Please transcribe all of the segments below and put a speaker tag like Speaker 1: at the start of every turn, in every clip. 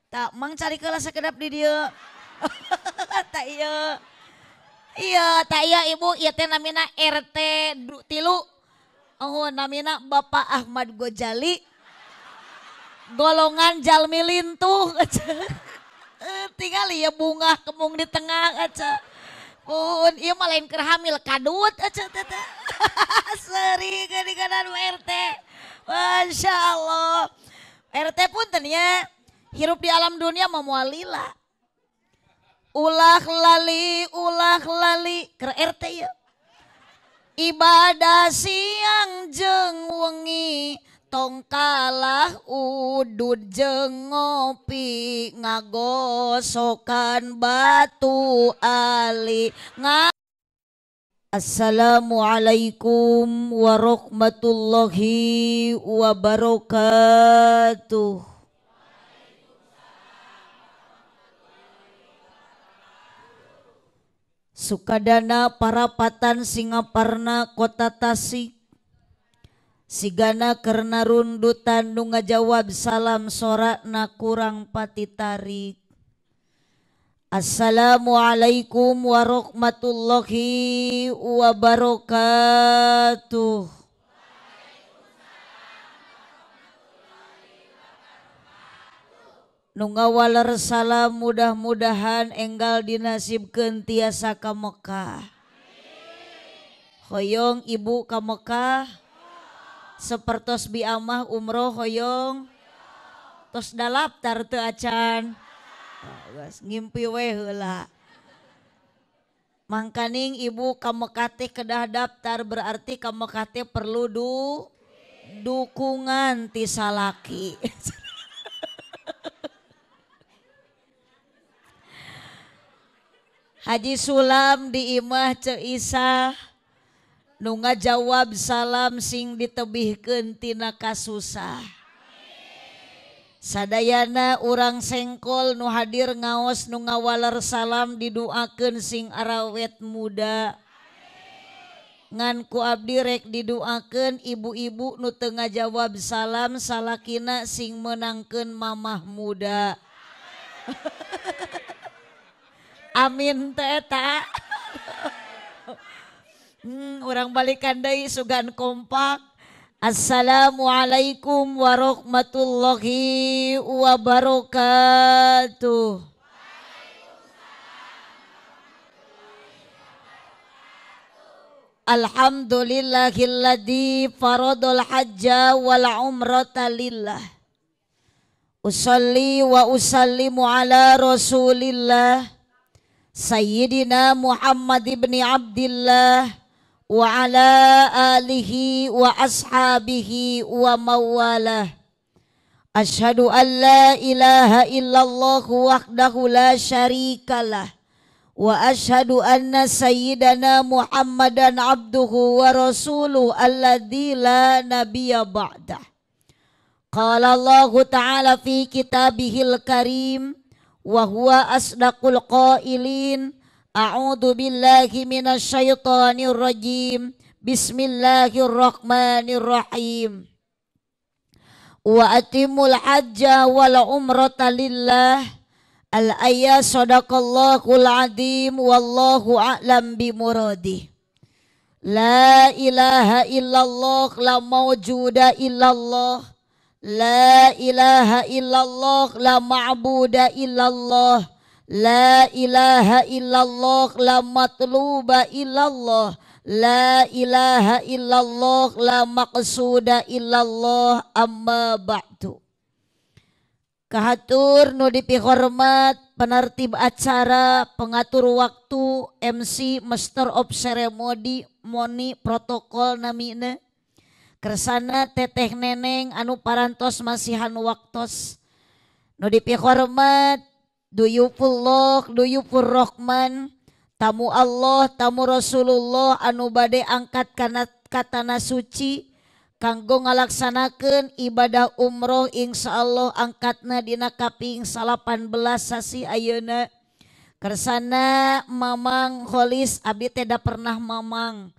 Speaker 1: Tak mang cari kelas sakedap di dieu. Tak iya. Iya, tak iya ibu, ieu teh namina RT 3. Oh, namina Bapak Ahmad Gojali. Golongan jalmi lintuh. Tinggal ya bunga kemung di tengah aja. Pun ieu mah lain keur hamil kadut aja teh. Seri geuningan RT. Masya Allah. RT punten nya hirup di alam dunia mah moal lila. Ulah lali keur RT ieu. Ibadah siang jeung wengi tong kalah udud jeung ngopi ngagosokan batu ali. Assalamualaikum warahmatullahi wabarakatuh. Sukadana parapatan Singaparna Kota Tasik sigana karena rundutan nu ngajawab salam sorakna kurang pati tarik. Assalamualaikum warahmatullahi wabarakatuh. Nu ngawaler salam mudah-mudahan enggal dinasibkeun tiasa ka Mekah. Hoyong ibu ka Mekah sapertos bi amah umroh hoyong tos dalaptar teu acan. Geus ngimpi we heula. Mangkaning ibu ka Mekah teh kedah daftar, berarti ka Mekah teh perlu dukungan ti salaki. Haji Sulam di imah Ceu Isah nu ngajawab salam sing ditebihkeun tina kasusah. Sadayana urang sengkol nu hadir ngaos nu ngawaler salam diduakeun sing arawet muda. Ngan ku abdi rek diduakeun ibu-ibu nu teu ngajawab salam salakina sing meunangkeun mamah muda. Amin teh eta. Urang balikan deui sugan kompak. Assalamualaikum warahmatullahi wabarakatuh. Alhamdulillahilladzi faradul hajja wal umrata lillah. Usalli wa usallimu ala rasulillah Sayyidina Muhammad ibn Abdillah wa ala alihi wa ashabihi wa mawalah. Asyhadu an la ilaha illallah wahdahu la syarikalah wa asyhadu anna sayyidana Muhammadan abduhu wa rasuluhu alladzi la nabiyya ba'dah. Qala Allahu ta'ala fi kitabihil karim wa huwa asdaqul qailin. A'udzu billahi minasyaitonir rajim. Bismillahirrahmanirrahim. Wa atimul hajja wal umrata lillah. Al-ayat sadaqallahul azim wallahu a'lam bimuradih. La ilaha illallah la mawjuda illallah. La ilaha illallah la ma'buda illallah. La ilaha illallah la matluba illallah. La ilaha illallah la maqsuda illallah amma ba'du. Kahatur nu dipihormat penertib acara, pengatur waktu, MC, master of ceremony, moni protokol namina. Kersana teteh neneng anu parantos masihan waktos. Nu dipihormat duyufullah, duyufur rahman, tamu Allah, tamu Rasulullah anu bade angkat kana katana suci kanggo ngalaksanakeun ibadah umroh insyaallah angkatna dina kaping 18 sasi ayeuna. Kersana Mamang Kholis abdi teh da pernah mamang.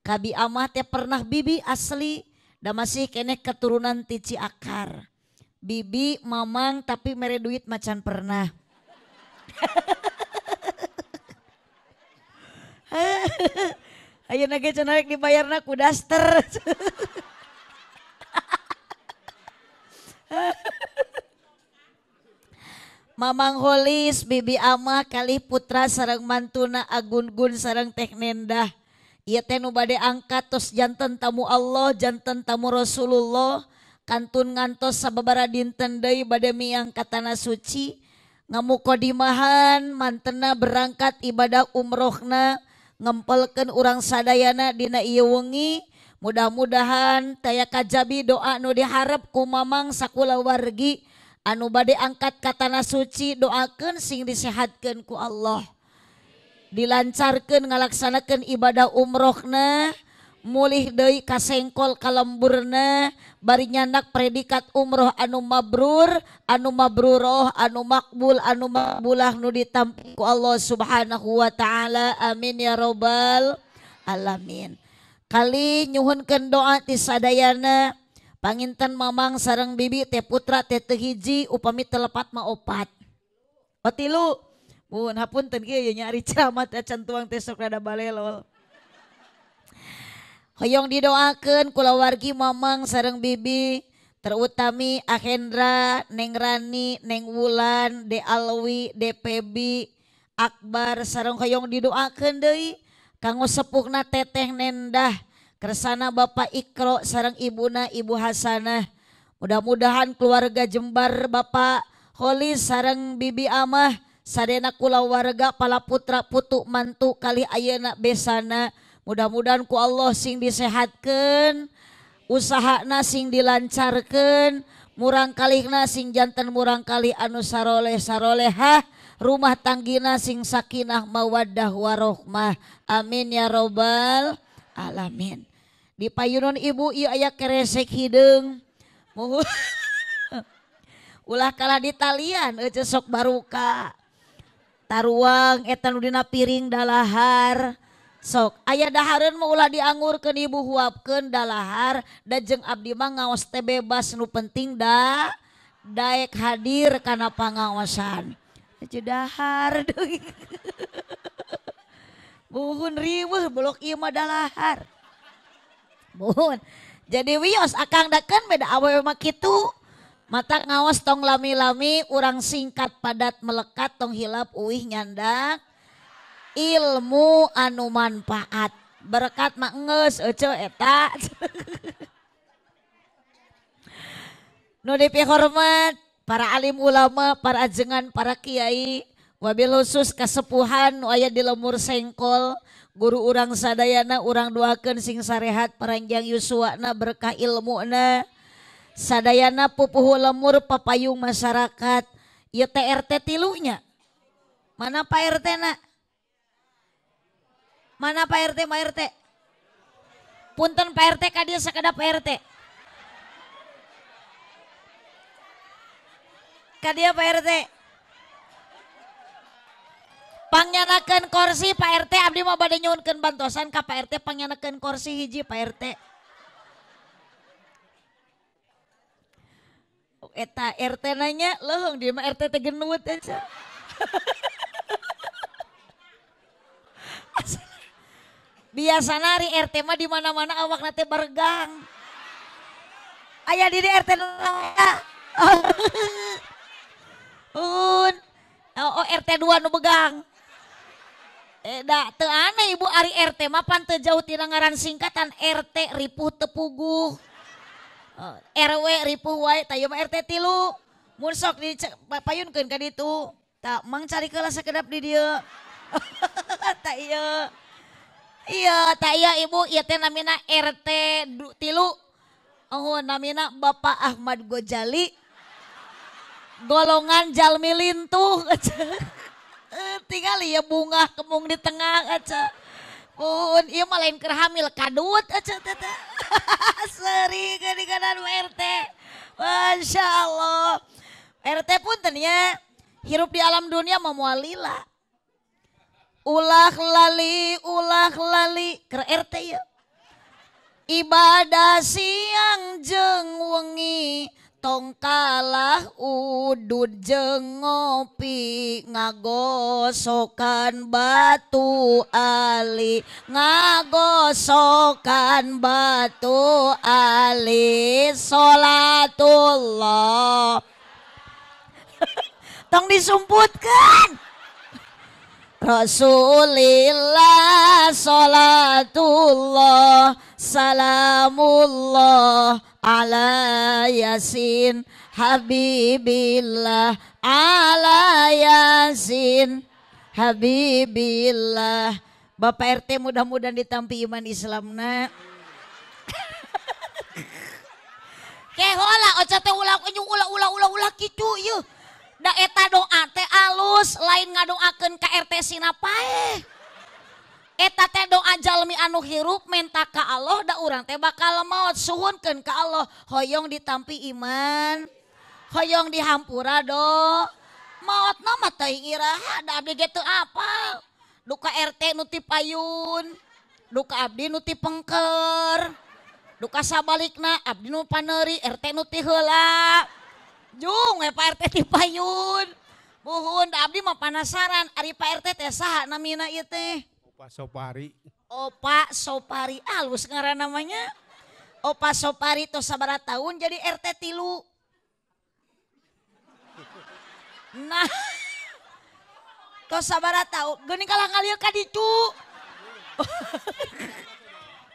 Speaker 1: Kabi amah teh pernah bibi asli da masih keneh keturunan ti Ciakar. Bibi mamang tapi mere duit macan pernah. Ayeuna ge cenah rek dibayarna ku daster. Mamang Holis, Bibi Amah kalih putra sareng mantuna Agun-gun sareng Teh Nendah. Ieu teh nu bade angkat tos janten tamu Allah, janten tamu Rasulullah, kantun ngantos sababaraha dinten deui bade miang ka tanah suci, ngamukodimahan mantena berangkat ibadah umrohna, ngempelkeun urang sadayana dina ieu wengi. Mudah-mudahan taya kajabi doa nu diharep ku mamang sakulawargi anu bade angkat ka tanah suci, doakeun sing disehatkeun ku Allah, dilancarkeun ngalaksanakeun ibadah umrohna, mulih deui ka sengkol ka lemburna, bari nyandak predikat umroh anu mabrur, anu mabruroh, anu makbul, anu makbulah nu ditampi ku Allah Subhanahu wa taala. Amin ya robbal alamin. Kali nyuhunkeun doa ti sadayana panginten mamang sareng bibi teh putra teh teu hiji upami telepat mah opat. Oh tilu. Mun hapunten kieu nya ari ceramah teh can tuang teh sok rada balelol. Hoyong didoakeun kulawargi mamang sareng bibi terutami Ahendra, Neng Rani, Neng Wulan, De Alwi, De Pebi, Akbar sareng hoyong didoakeun deui kanggo sepuhna Teteh Nendah, kersana Bapak Ikro sareng ibuna Ibu Hasanah. Mudah-mudahan keluarga Jembar Bapak Holis sareng Bibi Amah sadena kulawarga pala putra putu mantu kali ayeuna besana. Mudah-mudahan ku Allah sing disehatkeun, usahana sing dilancarkeun, murang kalihna sing janten murang kalih anu saroleh sarolehah, rumah tanggina sing sakinah mawaddah warohmah. Amin ya robbal alamin. Di payunan ibu ieu aya keresek hideung. Ulah kalah di talian eueuh sok baruka. Taruang eta nu dina piring dalahar. Sok aya dahareun mah ulah diangurkeun ibu huapkeun dalahar da jeung abdi mah ngaos teh bebas nu penting da daek hadir kana pangaosan. Eueuh dahar deui. Buhun riweuh blok ieu mah dalahar. Buhun. Jadi wios akang dakeun beda awewe mah kitu. Mata ngaos tong lami-lami urang singkat padat melekat tong hilap uih nyandak ilmu anu manfaat berkat mah geus euceu eta. Nu dipihormat para alim ulama, para ajengan, para kiai, wabil khusus kasepuhan nu aya di lemur sengkol, guru urang sadayana urang doakeun sing sarehat paranjang yuswana berkah ilmuna. Sadayana pupuhu lemur papayung masyarakat. Ieu teh RT tilunya. Mana Pak RT na? Mana Pak RT, Pak RT? Punten Pak RT ka dieu sakedap Pak RT. Ka dieu Pak RT. Pangyanakeun kursi Pak RT, abdi mah bade nyuhunkeun bantosan ka Pak RT pangyanakeun kursi hiji Pak RT. Eta RT nanya leuheung dia mah RT teh genut aja. Biasana ari RT mah di mana-mana awakna teh baregang. Aya di RT Un. Oh RT 2 nu begang. Da teu aneh ibu ari RT mah pan teu jauh tina ngaran singkatan RT ripuh teu puguh. RW ripuh wae tah ieu mah RT 3. Mun sok dipayunkeun ka ditu. Tah mang cari keula sakedap di dieu. Tah ieu. Iya, tah ieu ibu ieu teh namina RT 3. Oh namina Bapak Ahmad Gojali. Golongan jalmi lintuh. Tingali ya bunga kemung di tengah aja. Pun ieu mah lain keur hamil kadut aja teh. Seri di kanan RT. Masya Allah. RT punten nya hirup di alam dunia mah moal lila. Ulah lali keur RT ya. Ibadah siang jeung wengi Tong kalah udud jeung ngopi ngagosokan batu ali, ngagosokan batu ali, salatullah. Tong disumputkan. Rasulillah salatullah salamullah ala yasin habibillah, ala yasin habibillah. Bapak RT mudah-mudahan ditampi iman Islamna. Kehola oca teh ulah ulah ulah ulah ulah kitu ieu. Da eta doa teh alus lain ngadoakeun ka RT sina paeh. Eta teh doa jalmi anu hirup menta ka Allah da urang teh bakal maot, suhunkeun ka Allah hoyong ditampi iman, hoyong dihampura do. Maotna mah teuing iraha da abdi ge teu apal. Duka RT nu ti payun, duka abdi nu ti pengker, duka sabalikna abdi nu paneuri RT nu ti heula. Jung we Pak RT ti payun. Buhun da abdi mah panasaran ari Pak RT teh saha namina ieu teh?
Speaker 2: Opa Sopari.
Speaker 1: Opa Sopari, alus ngaran namanya. Opa Sopari tos sabaraha tahun jadi RT 3. Nah, tos sabaraha tahun geuning kalah ngalieu ka ditu.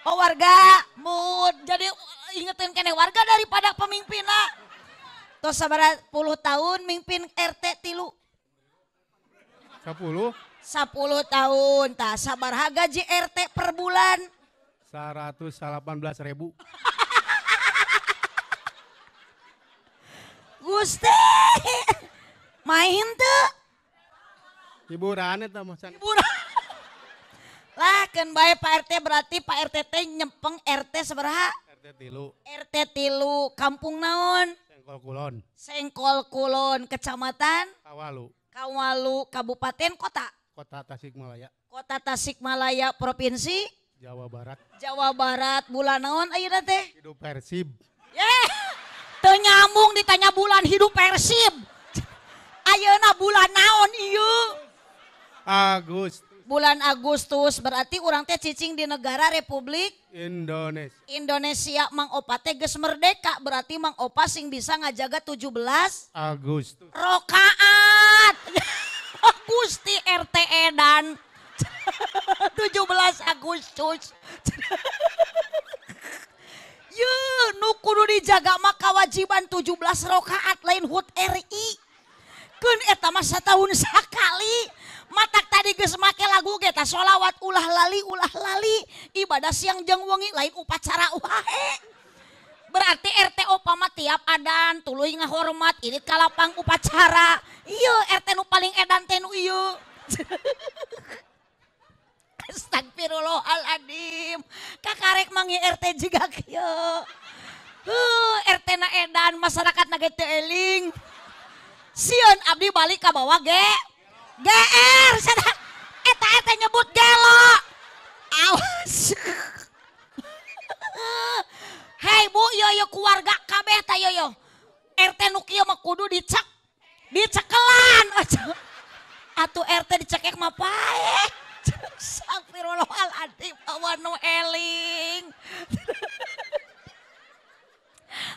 Speaker 1: Oh warga, mud jadi ingetin keneh warga daripada pemimpinna. Tos sabaraha puluh tahun mimpin RT 3.
Speaker 2: 10?
Speaker 1: 10 tahun, tah sabaraha gaji RT per bulan?
Speaker 2: 118.000.
Speaker 1: Gusti, main teu?
Speaker 2: Hiburan eta mah.
Speaker 1: Hiburan. Lah keun bae Pak RT, berarti Pak RT teh nyepeng RT sabaraha?
Speaker 2: RT 3.
Speaker 1: RT 3, kampung naon?
Speaker 2: Sengkol Kulon.
Speaker 1: Sengkol Kulon, kecamatan?
Speaker 2: Kawalu.
Speaker 1: Kawalu, kabupaten kota?
Speaker 2: Kota Tasikmalaya.
Speaker 1: Kota Tasikmalaya, provinsi?
Speaker 2: Jawa Barat.
Speaker 1: Jawa Barat, bulan naon ayeuna teh?
Speaker 2: Hidup Persib.
Speaker 1: Yeh, teu nyambung ditanya bulan hidup Persib. Ayeuna bulan naon ieu?
Speaker 2: Agustus.
Speaker 1: Bulan Agustus, berarti urang teh cicing di negara Republik
Speaker 2: Indonesia.
Speaker 1: Indonesia. Mang Opa teh geus merdeka, berarti Mang Opa sing bisa ngajaga 17
Speaker 2: Agustus.
Speaker 1: Rokaat. Gusti RT edan. 17 Agustus. Ye, nu kudu dijaga mah kewajiban 17 rokaat lain HUT RI. Keun eta mah satahun sakali. Matak tadi geus make lagu ge tah sholawat ulah lali ibadah siang jeung wengi lain upacara wae. Berarti RT Opa mah tiap adan tuluy ngahormat irit ka lapang upacara. Ieu RT nu paling edan teh nu ieu. Astagfirullahaladzim. Kakarek mangi RT jiga kieu. RT na edan masyarakat na ge teu eling. Sieun abdi balik ka bawah ge. GR, eta eta nyebut gelo. Awas. Hei bu, yo yo keluarga kabeh ta yo yo. RT nu kieu mah kudu dicek, dicekelan. Atuh RT dicekek mah paeh. Astagfirullahaladzim, awan nu eling.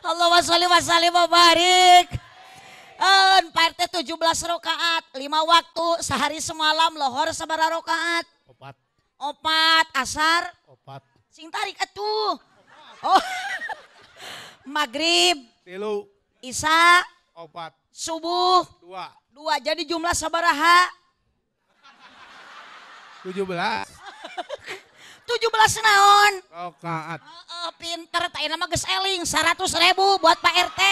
Speaker 1: Allahumma sholli wa sallim wa barik. Pak RT 17 rokaat, 5 waktu, sehari semalam, lohor sabaraha rokaat?
Speaker 2: 4.
Speaker 1: 4, asar?
Speaker 2: 4.
Speaker 1: Sing tarik atuh. Oh. Maghrib.
Speaker 2: 3.
Speaker 1: Isya.
Speaker 2: 4.
Speaker 1: Subuh.
Speaker 2: 2.
Speaker 1: 2, jadi jumlah sabaraha?
Speaker 2: 17.
Speaker 1: 17 naon?
Speaker 2: Rokaat.
Speaker 1: Pinter, tak mah geus eling 100.000 buat Pak RT.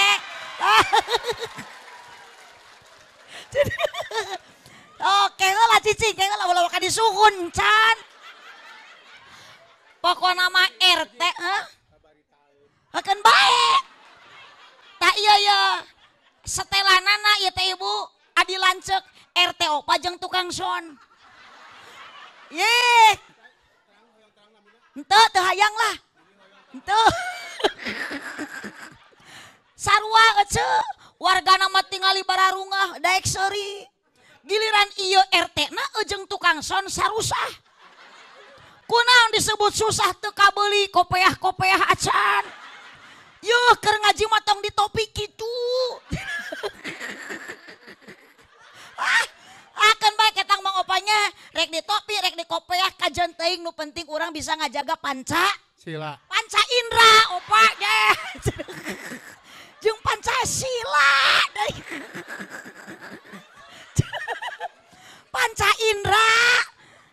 Speaker 1: Oke lah cicing, kayaknya lah ulah waka disuhun can. Pokokna mah RT, hah? Akan baik. Tak iya ya. Setelanana ieu teh ibu, adi lanceuk RT opa jeung tukang son. Ye. Henteu teu hayang lah. Henteu. Sarua ece wargana mah tingali bararungah daek seuri. Giliran ieu RT na jeung tukang son sarusah. Kunaon disebut susah teu kabeuli kopeah-kopeah acan. Yuh keur ngaji mah tong ditopik kitu. Akan bae ketang Mang Opanya rek ditopi rek dikopeah kajen teuing nu penting urang bisa ngajaga panca
Speaker 2: sila.
Speaker 1: Panca indra opa deh. Jeung panca sila. Panca indra.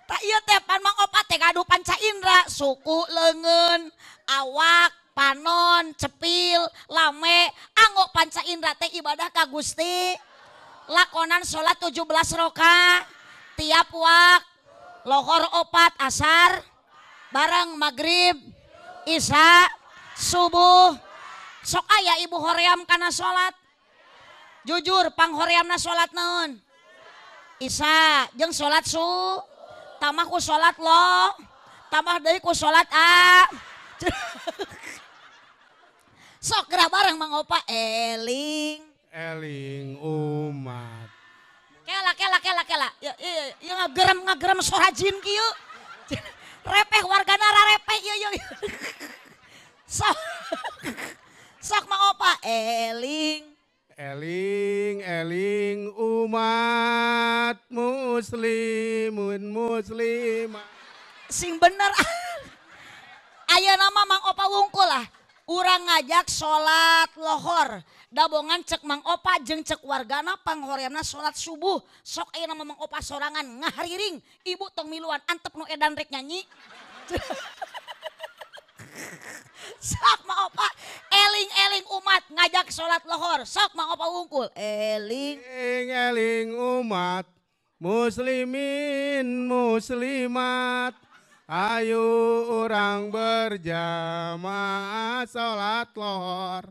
Speaker 1: Tak ieu teh pan Mang Opa teh gaduh panca indra, suku leungeun, awak, panon, cepil, lame, anggo panca indra teh ibadah ka Gusti. Lakonan sholat 17 rakaat tiap wak, lohor 4, asar, bareng maghrib, isya, subuh. Sok aya ibu hoream kana sholat. Jujur panghoreamna sholat naon? Isya jeung sholat su, tambah ku sholat lo, tambah deui ku sholat a. Sok gerah bareng Mang Opa eling.
Speaker 2: Eling umat.
Speaker 1: Kela kela kela kela. Ya ya ngagerem sorajin kieu. Repeh wargana rarepeh ieu ieu. Sok sok Mang Opa eling.
Speaker 2: Eling eling umat muslimun muslimat.
Speaker 1: Sing bener. Ayeuna mah Mang Opa wungkul lah. Urang ngajak sholat lohor. Dabongan cek Mang Opa jeung cek wargana panghoreamna sholat subuh. Sok ayeuna mah Mang Opa sorangan ngahariring. Ibu tong miluan antep nu edan rek nyanyi. Sok Mang Opa eling-eling umat ngajak sholat lohor. Sok Mang Opa wungkul eling.
Speaker 2: Eling umat muslimin muslimat. Ayo orang berjamaah sholat lohor.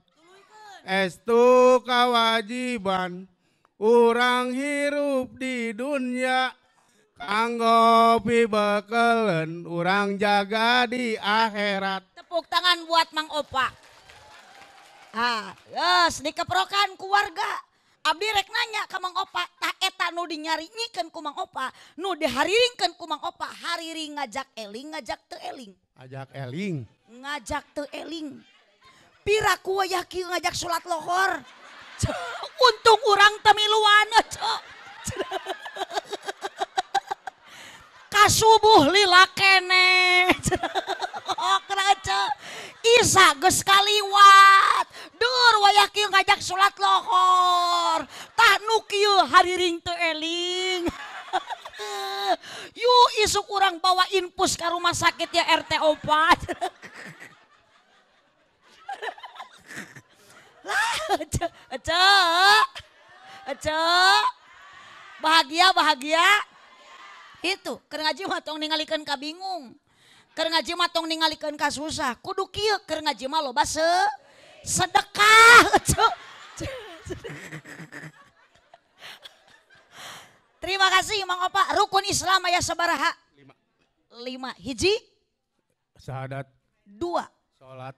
Speaker 2: Estu kewajiban orang hirup di dunia. Kanggo pibekelen orang jaga di akhirat.
Speaker 1: Tepuk tangan buat Mang Opa. Ah, yes, dikeprokan ku warga. Abdi rek nanya ka Mang Opa, tah eta nu dinyaringikeun ku Mang Opa, nu dihariringkeun ku Mang Opa, hariring ngajak eling, ngajak teu eling.
Speaker 2: Ngajak eling.
Speaker 1: Ngajak teu eling. Pira ku wayah kieu ngajak salat lohor. Untung urang teu miluan cok. Kasubuh lila keneh. Isa geus kaliwat. Dur wayah kieu ngajak salat lohor. Tah nu kieu hariring teu eling. Yuk isuk urang bawa infus ka rumah sakit ya RT 4. Lah, cek, cek, bahagia bahagia. Itu keur ngaji mah tong ningalikeun ka bingung. Keur ngaji mah tong ningalikeun ka susah. Kudu kieu keur ngaji mah loba sedekah. Terima kasih Mang Opa. Rukun Islam aya sabaraha? 5. 5. Hiji?
Speaker 2: Syahadat.
Speaker 1: 2.
Speaker 2: Salat.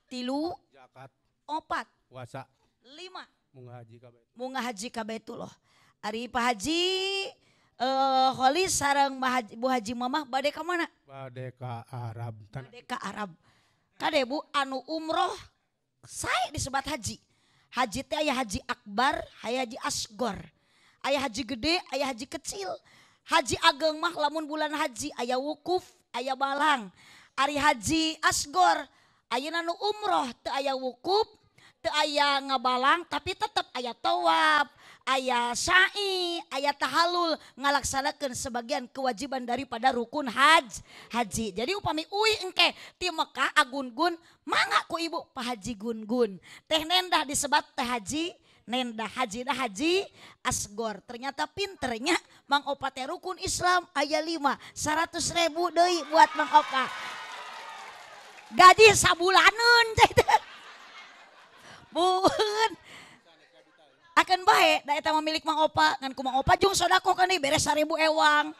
Speaker 1: 3.
Speaker 2: Zakat.
Speaker 1: 4.
Speaker 2: Puasa.
Speaker 1: 5.
Speaker 2: Munggah haji ka Baitullah.
Speaker 1: Munggah haji ka Baitullah. Ari Pak Haji Kholis sareng Bu Haji Mamah bade ka mana?
Speaker 2: Bade ka Arab.
Speaker 1: Bade ka Arab. Kade Bu anu umroh sae disebat haji. Haji teh aya haji akbar, aya haji asgor. Aya haji gede, aya haji kecil. Haji ageng mah lamun bulan haji aya wukuf, aya balang. Ari haji asgor ayeuna nu umroh teu aya wukuf, teu aya ngabalang tapi tetep aya tawaf, aya sa'i, aya tahalul ngalaksanakeun sebagian kewajiban daripada rukun haji. Jadi upami uih engke ti Mekah agun-gun mangga ku ibu Pak Haji Gun-gun. Teh nendah disebat teh haji nendah, haji dah haji asgor. Ternyata pinternya Mang Opa teh rukun Islam aya 5, 100.000 deui buat Mang Opa. Gaji sabulaneun teh. Buun. Akan bae da eta mah milik Mang Opa, ngan ku Mang Opa jung sodako kan deui beres 1000 ewang.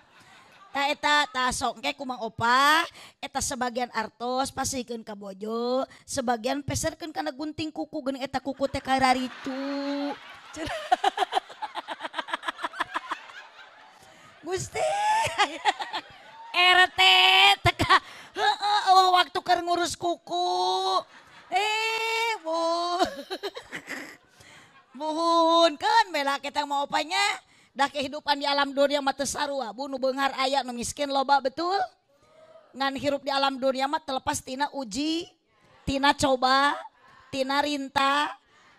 Speaker 1: Ta eta ta sok engke ku Mang Opa eta sebagian artos pasihkeun ka bojo, sebagian peserkeun kana gunting kuku geuning eta kuku teh kararitu. Gusti RT teka heeh eueuh waktu keur ngurus kuku. Bu. Muhun kan bela kita mau opanya. Dah kehidupan di alam dunia mah teu sarua, bu nu beunghar aya nu miskin loba betul. Ngan hirup di alam dunia mah terlepas tina uji, tina coba, tina rinta.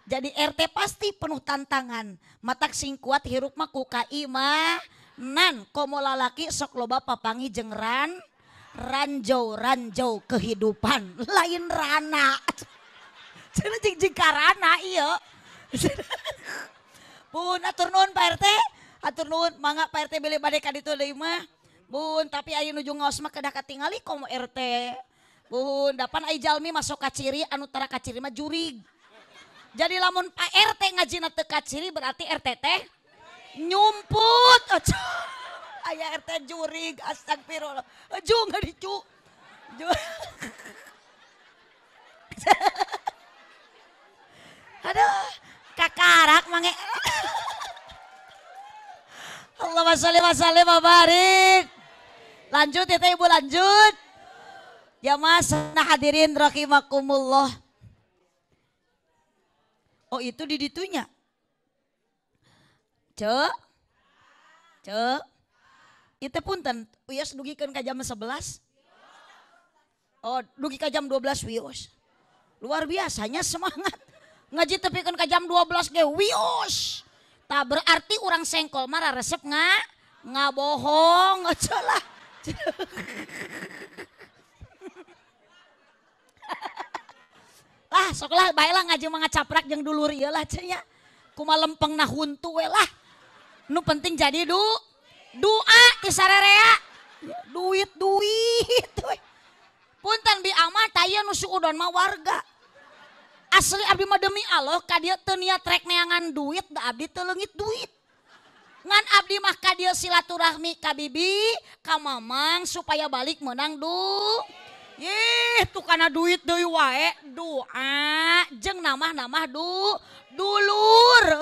Speaker 1: Jadi RT pasti penuh tantangan. Matak sing kuat hirup mah ku kaimanan. Komo lalaki sok loba papangi jeung ranjau-ranjau kehidupan, lain rana. Cenah jeung jeung karana ieu. Pun atur nuhun Pak RT. Atur nuhun mangga Pak RT bilih bade ka ditu deui mah. Bun tapi aya nuju ngaos mah kedah katingali komo RT. Bun dapan ai jalmi masuk ka ciri anu tara ka ciri mah jurig. Jadi lamun Pak RT ngajina teu ka ciri berarti RT teh nyumput. Aya RT jurig astagfirullah. Ju ngadicu. Aduh kakarak mange. Allahumma sholli wa sallim wa barik. Lanjut ya teh Ibu lanjut. Ya mas hadirin rahimakumullah. Oh itu di ditunya. Cek. Cek. Itu punten wios dugikeun ka jam 11. Oh dugi ka jam 12 wios. Luar biasanya semangat. Ngaji tepikeun ka jam 12 ge wios. Tak berarti orang sengkol marah resep ngabohong aja lah. Lah sok lah bae lah ngaji mah ngacaprak jeung dulur ieu lah cenah. Kumaha lempeng na huntu we lah. Nu penting jadi doa ti sarerea. Duit duit we. Punten bi amah tah ieu nu suudon mah warga. Asli abdi mah demi Allah ka dieu teu niat rek neangan duit da abdi teu leungit duit. Ngan abdi mah ka dieu silaturahmi ka bibi, ka mamang supaya balik menang du. Ih, tuh kana duit deui wae doa jeung namah-namah du dulur.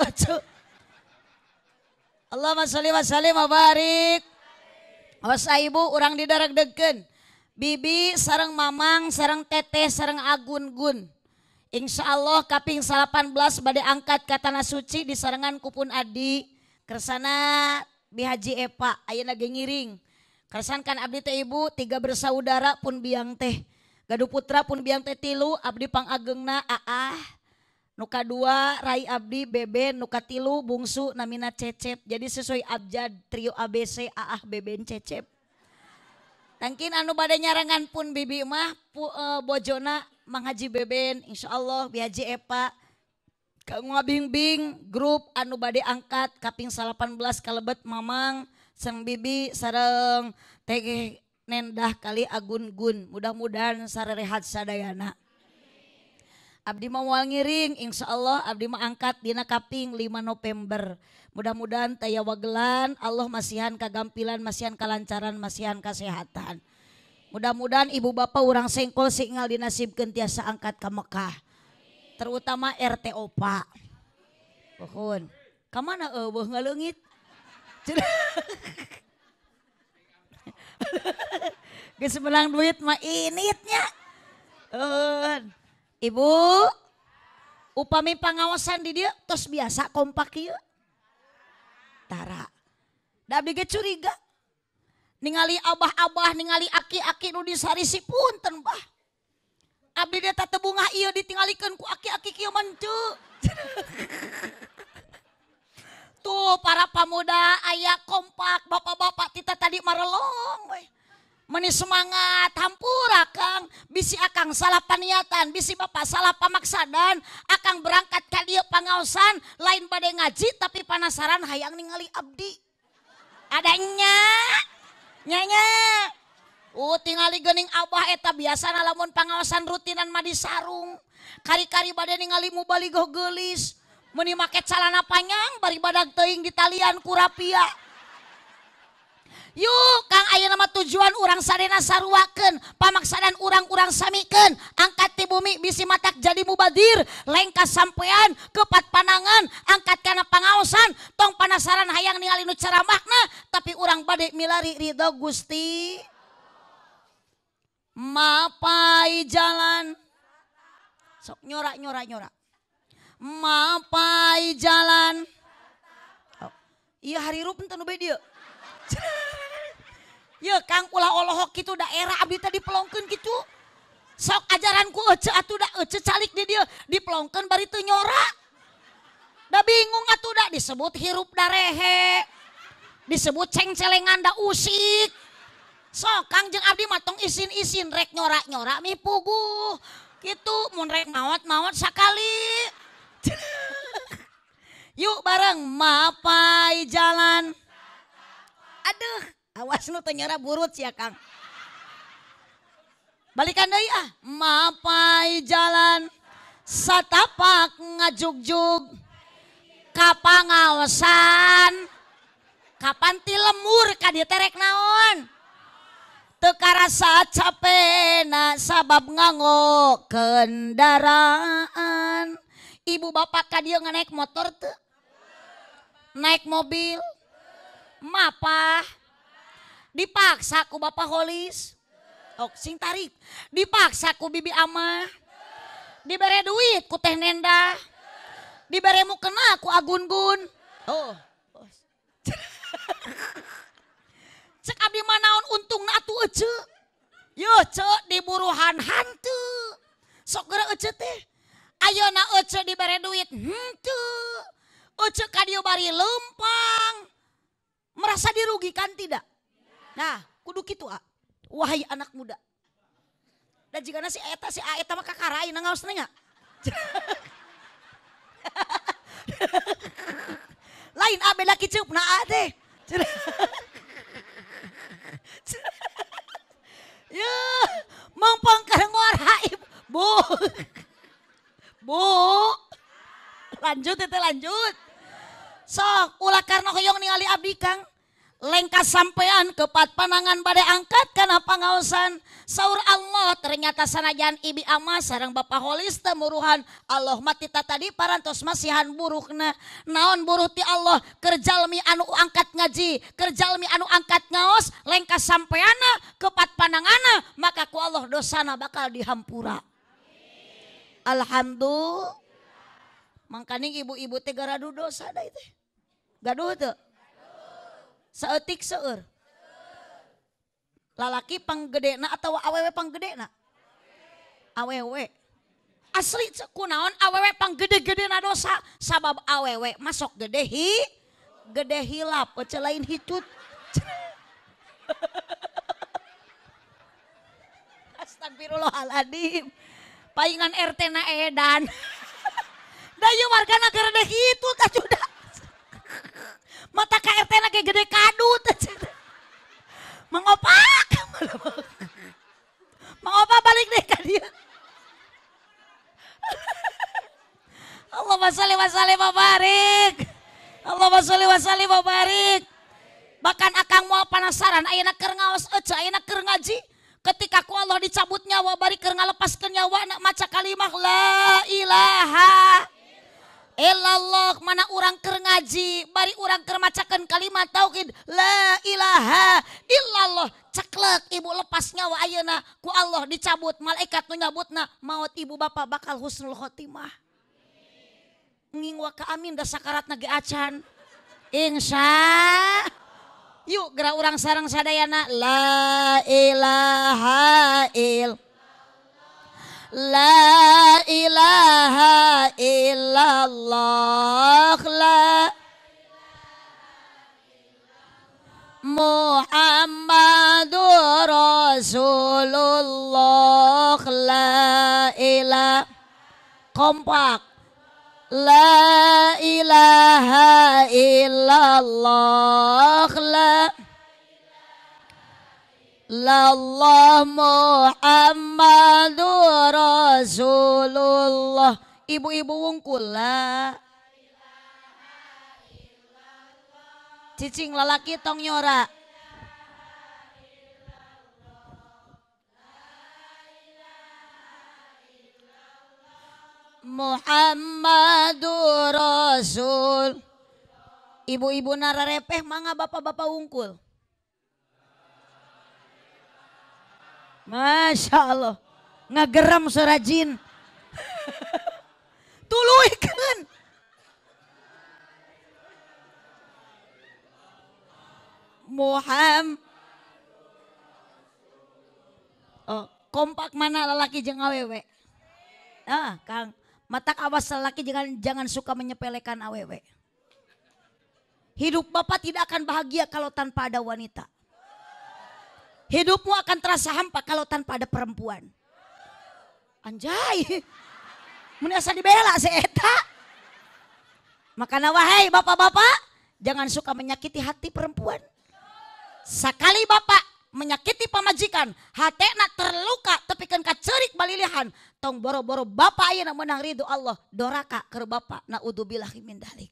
Speaker 1: Allahumma sholli wa sallim wa barik. Awas ibu urang didaregdegkeun. Bibi sareng mamang sareng teteh sareng agun-gun. Insya Allah kaping 18 bade angkat ka tanah suci di sarengan kupun adi kersana Bi Haji Epa ayeuna ge ngiring. Kersan kan abdi teh ibu 3 bersaudara pun biang teh. Gaduh putra pun biang teh 3 abdi pangagengna aah. Nu kadua rai abdi beben nu katilu bungsu namina Cecep. Jadi sesuai abjad trio ABC aah beben Cecep. Tangkin anu bade nyarengan pun bibi mah bojona Mang Haji Beben insyaallah Bi Haji Epa kanggo ngabingbing grup anu bade angkat kaping 18 kalebet mamang sareng bibi sareng teh nendah kali agun-gun mudah-mudahan sarerehat sadayana. Abdi mah moal ngiring insyaallah abdi mah angkat dina kaping 5 November. Mudah-mudahan taya wagelan Allah masihan kagampilan masihan kalancaran masihan kasehatan. Mudah-mudahan ibu bapak urang sengkol singal dinasibkeun tiasa angkat ka Mekah. Terutama RT Opa. Pohon. Ka mana eueuh ngaleungit? Geus menang duit mah initnya. Ibu, upami pangaosan di dieu tos biasa kompak ieu. Tara. Da abdi ge curiga. Ningali abah-abah, ningali aki-aki nu disarisi punten bah. Abdi teh teu bungah ieu ditingalikeun ku aki-aki kieu mah henteu. Tuh para pamuda aya kompak, bapak-bapak tita tadi marelong we. Meni semangat hampura akang, bisi akang salah paniatan, bisi bapak salah pamaksadan, akang berangkat ka dieu pangaosan, lain bade ngaji tapi panasaran hayang ningali abdi. Adanya nyanya. Tingali geuning abah eta biasana lamun pangaosan rutinan mah di sarung. Kari-kari bade ningali mubaligoh geulis, meuni make calana panjang bari badag teuing di talian ku rapia. Yuk Kang ayeuna mah tujuan urang sadena saruakeun, pamaksadan urang-urang samikeun, angkat ti bumi bisi matak jadi mubadir, lengkas sampean kepat panangan, angkat kana pangaosan, tong panasaran hayang ningali nu ceramahna, tapi urang bade milari ridho Gusti. Mapai jalan. Sok nyora nyora nyora. Mapai jalan. Oh. Iya hari rup ente nu bae dieu. Ya Kang ulah olohok kitu daerah abdi teh dipelongkeun kitu. Sok ajaranku ece atuh da ece calik di dieu dipelongkeun bari teu nyora. Da bingung atuh da disebut hirup darehe. Disebut cengcelengan da usik. Sok Kang jeung abdi mah tong isin-isin rek nyora-nyora mi puguh. Kitu mun rek maot-maot sakali. Yuk bareng mapai jalan. Aduh, awas nu teu nyora burut sia Kang. Balikan deui ah. Mapai jalan satapak ngajugjug ka pangaosan. Kapan ti lemur ka dieu teh rek naon? Teu karasa capena sabab nganggo kendaraan. Ibu bapak ka dieu naik motor teu? Naik mobil? Mapah dipaksa ku bapak Holis, oh, sing tarik, dipaksa ku bibi amah, dibere duit ku teh Nenda, dibere mukena ku agun-gun. Oh, cek abdi mah naon untungna atuh ece, yo cek diburuhan hantu, sok geura ece teh, ayeuna ece dibere duit henteu, ece ka dieu bari leumpang. Merasa dirugikan tidak? Nah, kudu kitu ah. Wahai anak muda. Dan jika si eta si eta mah kakarai ngaosna nya. Lain ah beda kiceupna ah teh. Ya, mongpong keur ngora Bu. Bu. Lanjut teh lanjut. Sok ulah karena hoyong ningali abdi Kang. Lengkas sampean kepat panangan bade angkat kana pangaosan. Saur Allah ternyata sanajan ibi ama sareng Bapak Holis teu muruhan. Allah mah tita tadi parantos masihan buruhna. Naon buruh ti Allah keur jalmi anu angkat ngaji, keur jalmi anu angkat ngaos, lengkas sampeana kepat panangana, maka ku Allah dosana bakal dihampura. Alhamdulillah. Mangkaning ibu-ibu teh garadu dosa da teh. Gaduh teu? Saeutik seueur. Lalaki panggedena atau awewe panggedena? Awewe. Asli kunaon awewe panggede-gedena dosa sabab awewe masuk gede hi, gede hilap, ece lain hicut. Astagfirullahaladzim. Paingan RT na edan. Da ieu wargana gede hitut atuh da. Mata ka RT na ge gede kadut. Mangopak. Mangopak balik deh ka dieu. Allahumma sholli wa sallim wa barik. Allahumma sholli wa sallim wa barik. Bahkan akang moal panasaran ayeuna keur ngaos ece ayeuna keur ngaji. Ketika ku Allah dicabut nyawa bari keur ngalepaskeun nyawa nak maca kalimah la ilaha illallah, mana urang keur ngaji bari urang keur macakeun kalimat tauhid la ilaha illallah, ceklek ibu lepas nyawa ayeuna ku Allah dicabut, malaikat nu nyabutna maut ibu bapak bakal husnul khotimah. Ngingwa ka amin da sakaratna ge acan. Insya yuk gerak urang sareng sadayana la ilaha illallah. La ilaha illallah la Muhammadur Rasulullah la ilaha kompak la ilaha illallah la Allah Muhammadur Rasulullah. Ibu-ibu wungkul la cicing lalaki tong nyora. Muhammadur Rasul. Ibu-ibu nararepeh mangga bapak-bapak wungkul. Masya Allah, ngageram serajin. Tuluikeun. Muhammad. Oh, kompak mana lalaki jeung awewe? Ah, Kang, matak awas lalaki jangan suka menyepelekan awewe. Hidup bapak tidak akan bahagia kalau tanpa ada wanita. Hidupmu akan terasa hampa kalau tanpa ada perempuan. Anjay, mun asa dibela si eta. Makana wahai bapak-bapak, jangan suka menyakiti hati perempuan. Sakali bapak menyakiti pamajikan, hatena terluka tepikeun ka ceurik balilihan, tong boro-boro bapak ayeuna meunang ridho Allah, doraka keur bapak, naudzubillahi min dzalik.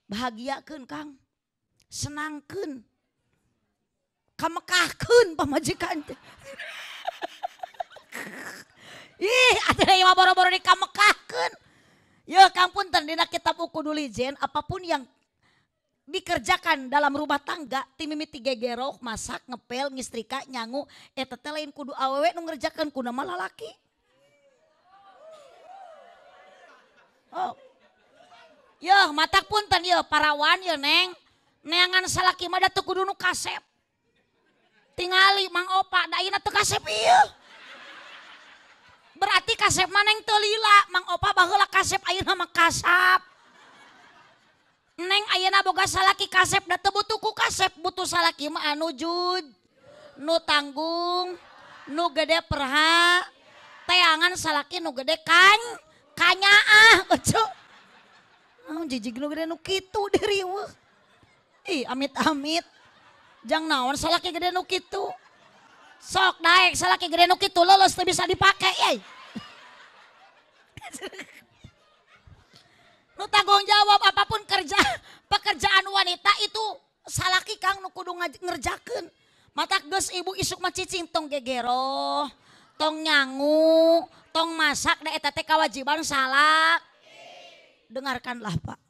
Speaker 1: Bahagiakeun Kang, senangkeun, kamekahkeun pamajikan teh. Ih, atuh ieu mah boro-boro dikamekahkeun. Yeuh Kang punten dina kitab Uqudul Lijen, apapun yang dikerjakan dalam rumah tangga ti mimiti gegerok, masak, ngepel, ngistrika, nyangu, eta teh lain kudu awewe nu ngerjakeun, kudu mah lalaki. Oh. Yeuh matak punten yeuh parawan yeuh Neng, neangan salaki mah da teu kudu nu kasep. Tingali Mang Opa da ayeuna teu kasep ieu. Berarti kasep mah Neng teu lila, Mang Opa baheula kasep ayeuna mah kasap. Neng ayeuna boga salaki kasep da teu butuh ku kasep, butuh salaki mah anu jud, nu tanggung, nu gede perha, teangan salaki nu gede kan, kanyaah ece. Naon jijig nu gede nu kitu diriweuh. Ih amit-amit. Jang naon salaki gede nu kitu. Sok daek salaki gede nu kitu leuleus teu bisa dipake euy. Nu tanggung jawab apapun kerja pekerjaan wanita itu salaki Kang nu kudu ngerjakeun. Matak geus ibu isuk mah cicing tong gegeroh, tong nyangu, tong masak da eta teh kewajiban salak. Dengarkanlah Pak.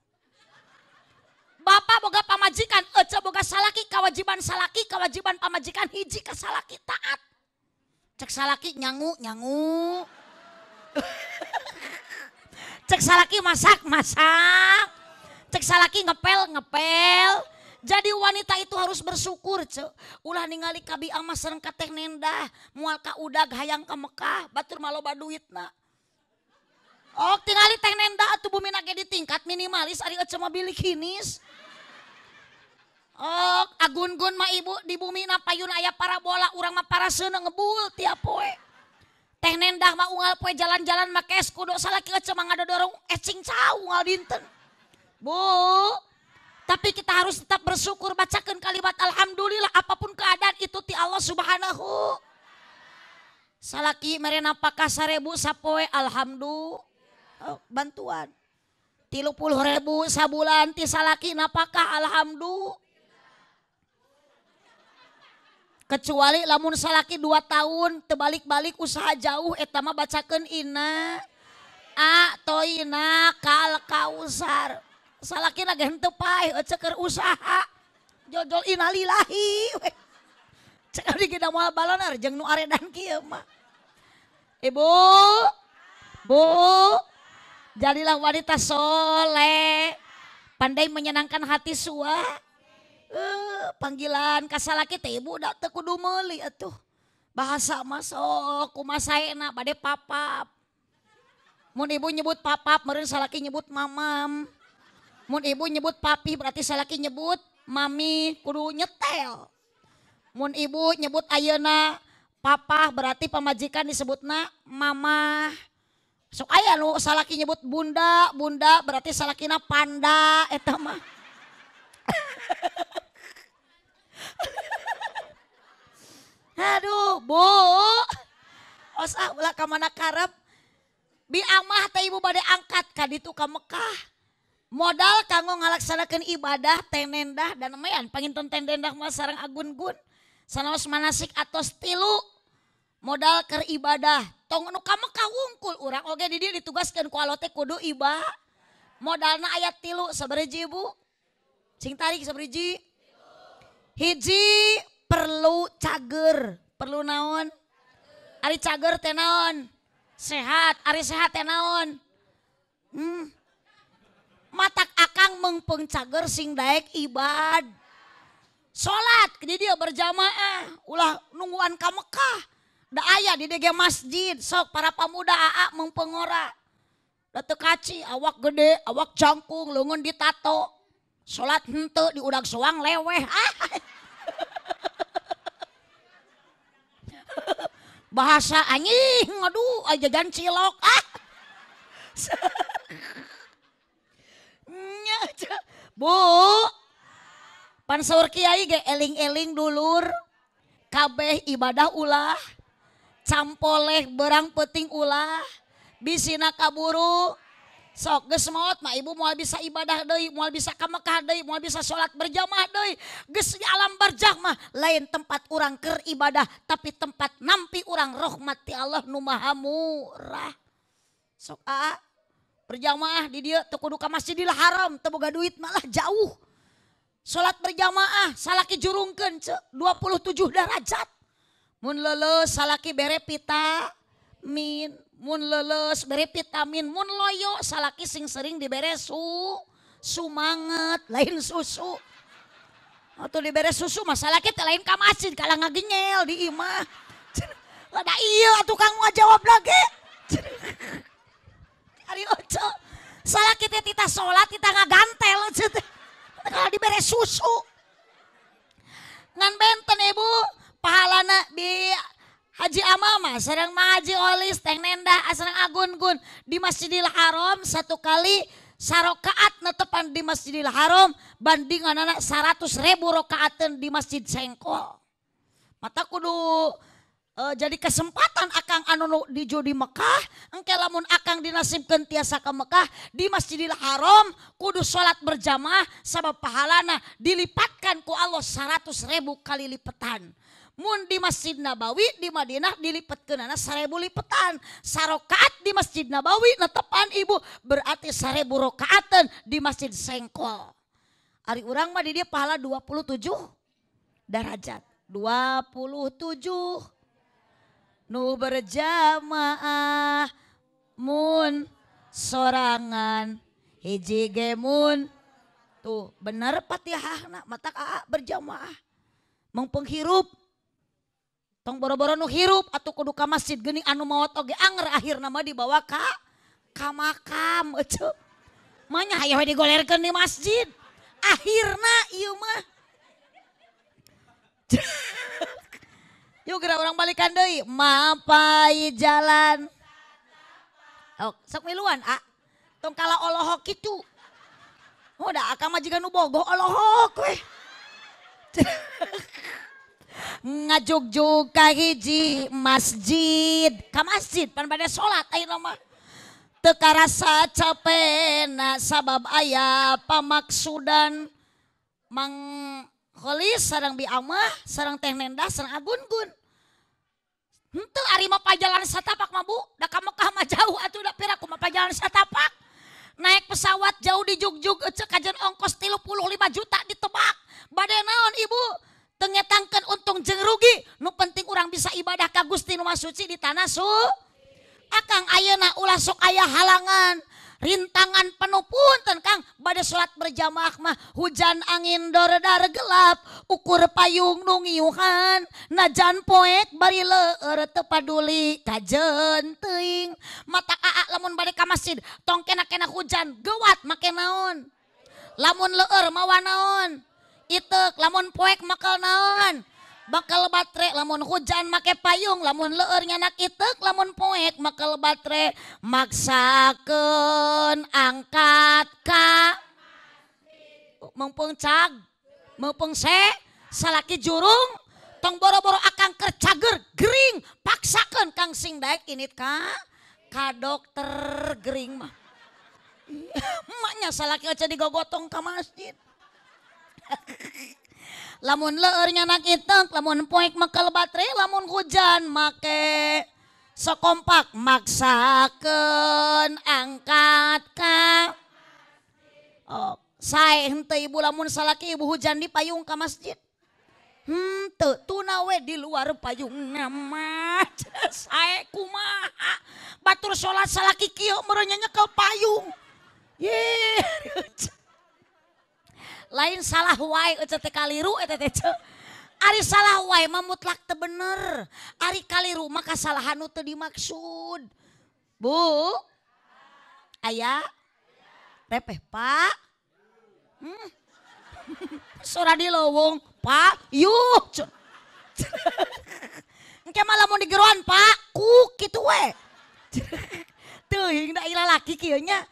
Speaker 1: Bapak boga pamajikan, ece boga salaki, kewajiban salaki, kewajiban pamajikan hiji ka salaki taat. Cek salaki nyangu, nyangu. Cek salaki masak, masak. Cek salaki ngepel, ngepel. Jadi wanita itu harus bersyukur, cek. Ulah ningali kabi amah sareng ka teh nendah, moal ka udag hayang ka Mekah, batur mah loba duitna. Oh, tingali teh nendah atuh bumina ge ditingkat minimalis ari ece mah bilikinis. Oh, agun-gun mah ibu di bumina payun aya parabola, urang mah paraseuneu ngebul tiap poe. Teh nendah mah unggal poe jalan-jalan make es kudo salaki ece mah ngadodorong ecing cau unggal dinten. Bu, tapi kita harus tetap bersyukur, bacakeun kalimat alhamdulillah apapun keadaan itu ti Allah Subhanahu. Salaki mere napakah 1000 sapoe alhamdulillah. Oh, bantuan. 30.000 sabulan ti salaki napakah alhamdulillah. Kecuali lamun salaki 2 tahun tebalik-balik usaha jauh eta mah bacakeun inna a toina kal kausar. Salaki na ge henteu paeh ece keur usaha. Jojol innalillahi. Cek abdi ge da moal baloner jeung nu aredan kieu mah. Ibu, Bu, jadilah wanita soleh, pandai menyenangkan hati sua. Panggilan ka salaki teh ibu da teu kudu meuli atuh. Bahasa mah sok kumaha saena bade papap. Mun ibu nyebut papap meureun salaki nyebut mamam. Mun ibu nyebut papi berarti salaki nyebut mami, kudu nyetel. Mun ibu nyebut ayeuna papa berarti pamajikan disebutna mamah. Sok aya nu salaki nyebut bunda, bunda berarti salakina panda eta mah. Aduh, Bu. Os ah ulah ka mana karep. Bi amah teh ibu bade angkat ka ditu ka Mekah. Modal kanggo ngalaksanakeun ibadah teh nendah dan lumayan panginten teh nendah mah sareng agun-gun. Sanaos manasik atos 3. Modal keur ibadah. Tong nu ka Mekah wungkul urang oge di dieu ditugaskeun ku Allah teh kudu ibadah. Modalna aya 3 sabariji Ibu? Sing tarik sabariji? Hiji perlu cager, perlu naon? Ari cager teh naon? Sehat, ari sehat teh naon? Matak akang meungpeung cager sing daek ibad. Salat di dia berjamaah, ulah nungguan ka Mekah. Da aya di DG masjid, sok para pemuda aa meungpeung ngora. Da teu kaci, awak gede, awak jangkung, leungeun ditato. Salat henteu di udag soang leweh. Ah. Bahasa anjing, aduh, jajan cilok. Ah. Bu, pan saur kiai ge eling-eling dulur, kabeh ibadah ulah, campoleh berang penting ulah, bisina kaburu. Sok geus maot mah ibu moal bisa ibadah deui, moal bisa ka Mekah deui, moal bisa salat berjamaah deui. Geus di alam barzakh mah lain tempat urang keur ibadah, tapi tempat nampi urang rahmat ti Allah nu Maha Murah. Sok aa berjamaah di dieu teu kudu ka Masjidil Haram, teu boga duit malah jauh. Salat berjamaah salaki jurungkeun ceu 27 derajat. Mun leuleus salaki bere vitamin, mun leuleus bere vitamin, mun loyo salaki sing sering dibere sumanget, lain susu. Atuh dibere susu mah salaki teh lain ka masjid kalah ngagenyel di imah. Da ieu atuh kang moal jawab lagi. Ari oco, salaki teh tita salat tita ngagantel cenah teh. Kalau dibere susu. Ngan benten ibu, pahalana bi Haji Amama sareng Ma Haji Olis Teh Nenda sareng Agun-gun di Masjidil Haram satu kali sarokaat netepan di Masjidil Haram bandingan anak 100.000 rokaateun di Masjid Sengkol. Mata kudu jadi kesempatan akang anu dijo di Mekah, engke lamun akang dinasibkeun tiasa ke Mekah di Masjidil Haram kudu salat berjamaah sabab pahalana dilipatkan ku Allah 100.000 kali lipetan. Mun di Masjid Nabawi di Madinah dilipatkeunana 1.000 lipetan. Sarokaat di Masjid Nabawi netepan ibu berarti 1.000 rokaateun di Masjid Sengkol. Ari urang mah di dieu pahala 27 derajat. 27 nu berjamaah mun sorangan hiji ge mun tuh bener Fatihahna matak aa berjamaah mengpeng hirup tong boro-boro nu hirup atuh kudu ka masjid geuning anu maot oge anger akhirna mah dibawa ka makam eceu manya hayoh we digolerkeun di masjid akhirna ieu mah. Yuk geura urang balikan deui mapai jalan. Oh, sok miluan a. Tong kala olohok kitu. Oh da akang mah jiga nu bogoh olohok we. Ngajugjug ka hiji masjid, ka masjid pan bade salat ayeuna mah. Teu karasa capena sabab aya pamaksudan Mang Kholis sareng Bi Amah sareng Teh Nendah sareng Agun-gun. Henteu ari mah pajalan satapak mah Bu, da ka Mekah mah jauh atuh da pira kumaha pajalan satapak. Naik pesawat jauh di Jugjug eceu kajen ongkos 35 juta ditebak. Bade naon Ibu? Teu ngetangkeun untung jeung rugi, nu penting urang bisa ibadah ka Gusti nu Maha Suci di tanah su. Akang ayeuna ulah sok aya halangan. Rintangan penuh punten Kang bade salat berjamaah mah hujan angin dordar gelap ukur payung nu ngiuhan najan poek bari leur teu paduli kajen teuing mata aa lamun bade ka masjid tong kena-kena hujan gewat make naon lamun leur mawa naon iteuk lamun poek makal naon bakal batre lamun hujan make payung lamun leur nyanak iteuk lamun poek makal batre maksakeun angkat ka mengpeng cag mengpeng se salaki jurung tong boro-boro akang keur cager gering paksakeun kang sing daek init ka dokter gering mah. Emaknya salaki aja digogotong ka masjid. Lamun leur nyanak itek, lamun poek mekel baterai, lamun hujan make sekompak maksakeun angkat ka. Oh, sae henteu ibu lamun salaki ibu hujan di payung ka masjid. Henteu tuna we di luar payungna mah. Sae kumaha? Batur salat salaki kieu meureun nyekel payung. Ye. Lain salah wae eueuh teh kaliru eta teh ceu. Ari salah wae mah mutlak teu bener. Ari kaliru mah kasalahan nu teu dimaksud. Bu. Aya. Repeh, Pak. Sora di lowong, Pak. Yuh. Engke mah lamun digeroan, Pak, ku kitu we. Teuing da lalaki kieu nya.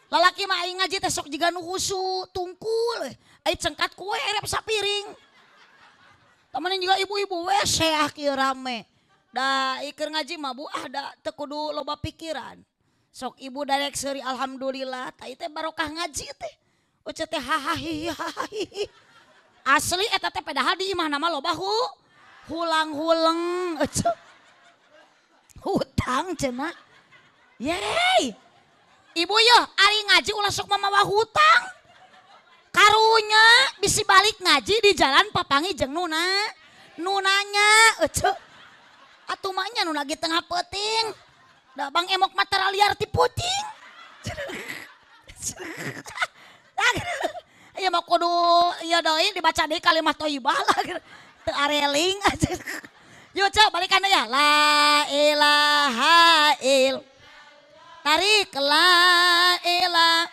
Speaker 1: Lalaki mah aing ngaji teh sok jiga nu husu tungkul. Ai cengkat kue erep sapiring. Temenin juga ibu-ibu we seah kieu rame. Da iker ngaji mah bu ah da teu kudu loba pikiran. Sok ibu darek seuri alhamdulillah ta ieu teh barokah ngaji teh. Uce teh hahahihi hahahihi. Asli eta teh padahal di imahna mah loba hulang-huleng ece. Hutang cenah. Yeay. Ibu yo, ari ngaji ulah sok mamawa hutang. Karunya bisi balik ngaji di jalan papangi jeung nuna. Nunanya ece. Atuh mah nya nu lagi tengah peuting. Da Bang Emok mah taraliar ti puting. Ieu mah kudu ieu deui dibaca deui kalimah thayyibah lah. Teu areling. Yuk cek balikan ya. La ilaha illallah. Tarik la ilaha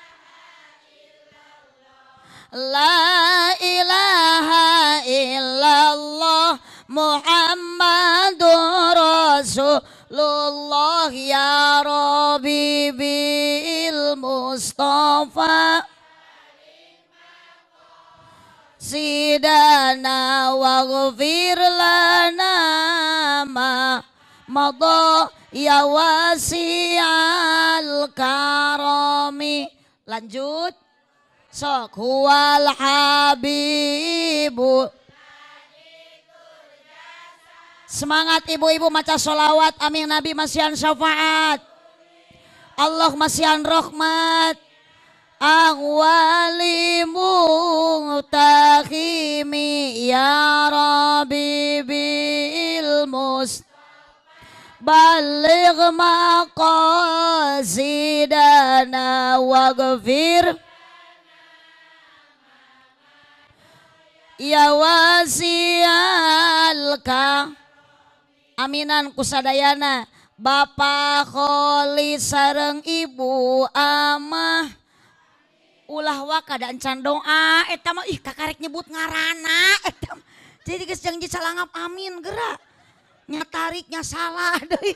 Speaker 1: la ilaha illallah Muhammadur Rasulullah ya Rabbi bil Mustafa sidana waghfir lana ma madha ya wasi'al karami. Lanjut. Sok huwal habibu. Semangat ibu-ibu maca sholawat. Amin Nabi masihan syafaat. Allah masihan rahmat. Awali mutahimi ya Rabbi bil must baligh maqasidana waghfir ya wasi'al ka. Aminan kusadayana Bapak Kholi sareng Ibu Amah. Ulah waka da encan doa eta mah ih kakarek nyebut ngaranna eta. Jadi geus janji salangap amin gerak. Nyatariknya salah deui.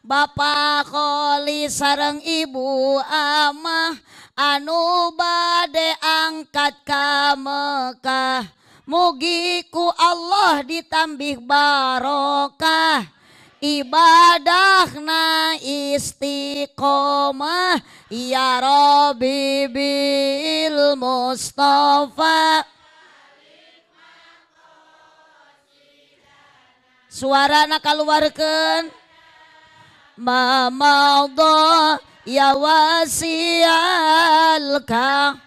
Speaker 1: Bapak Kholi sareng Ibu Amah anu bade angkat ka Mekah. Mugi ku Allah ditambih barokah. Ibadahna istiqomah ya Rabbi bil Mustafa. Suarana kaluarkeun ma madha ya wasi'al ka.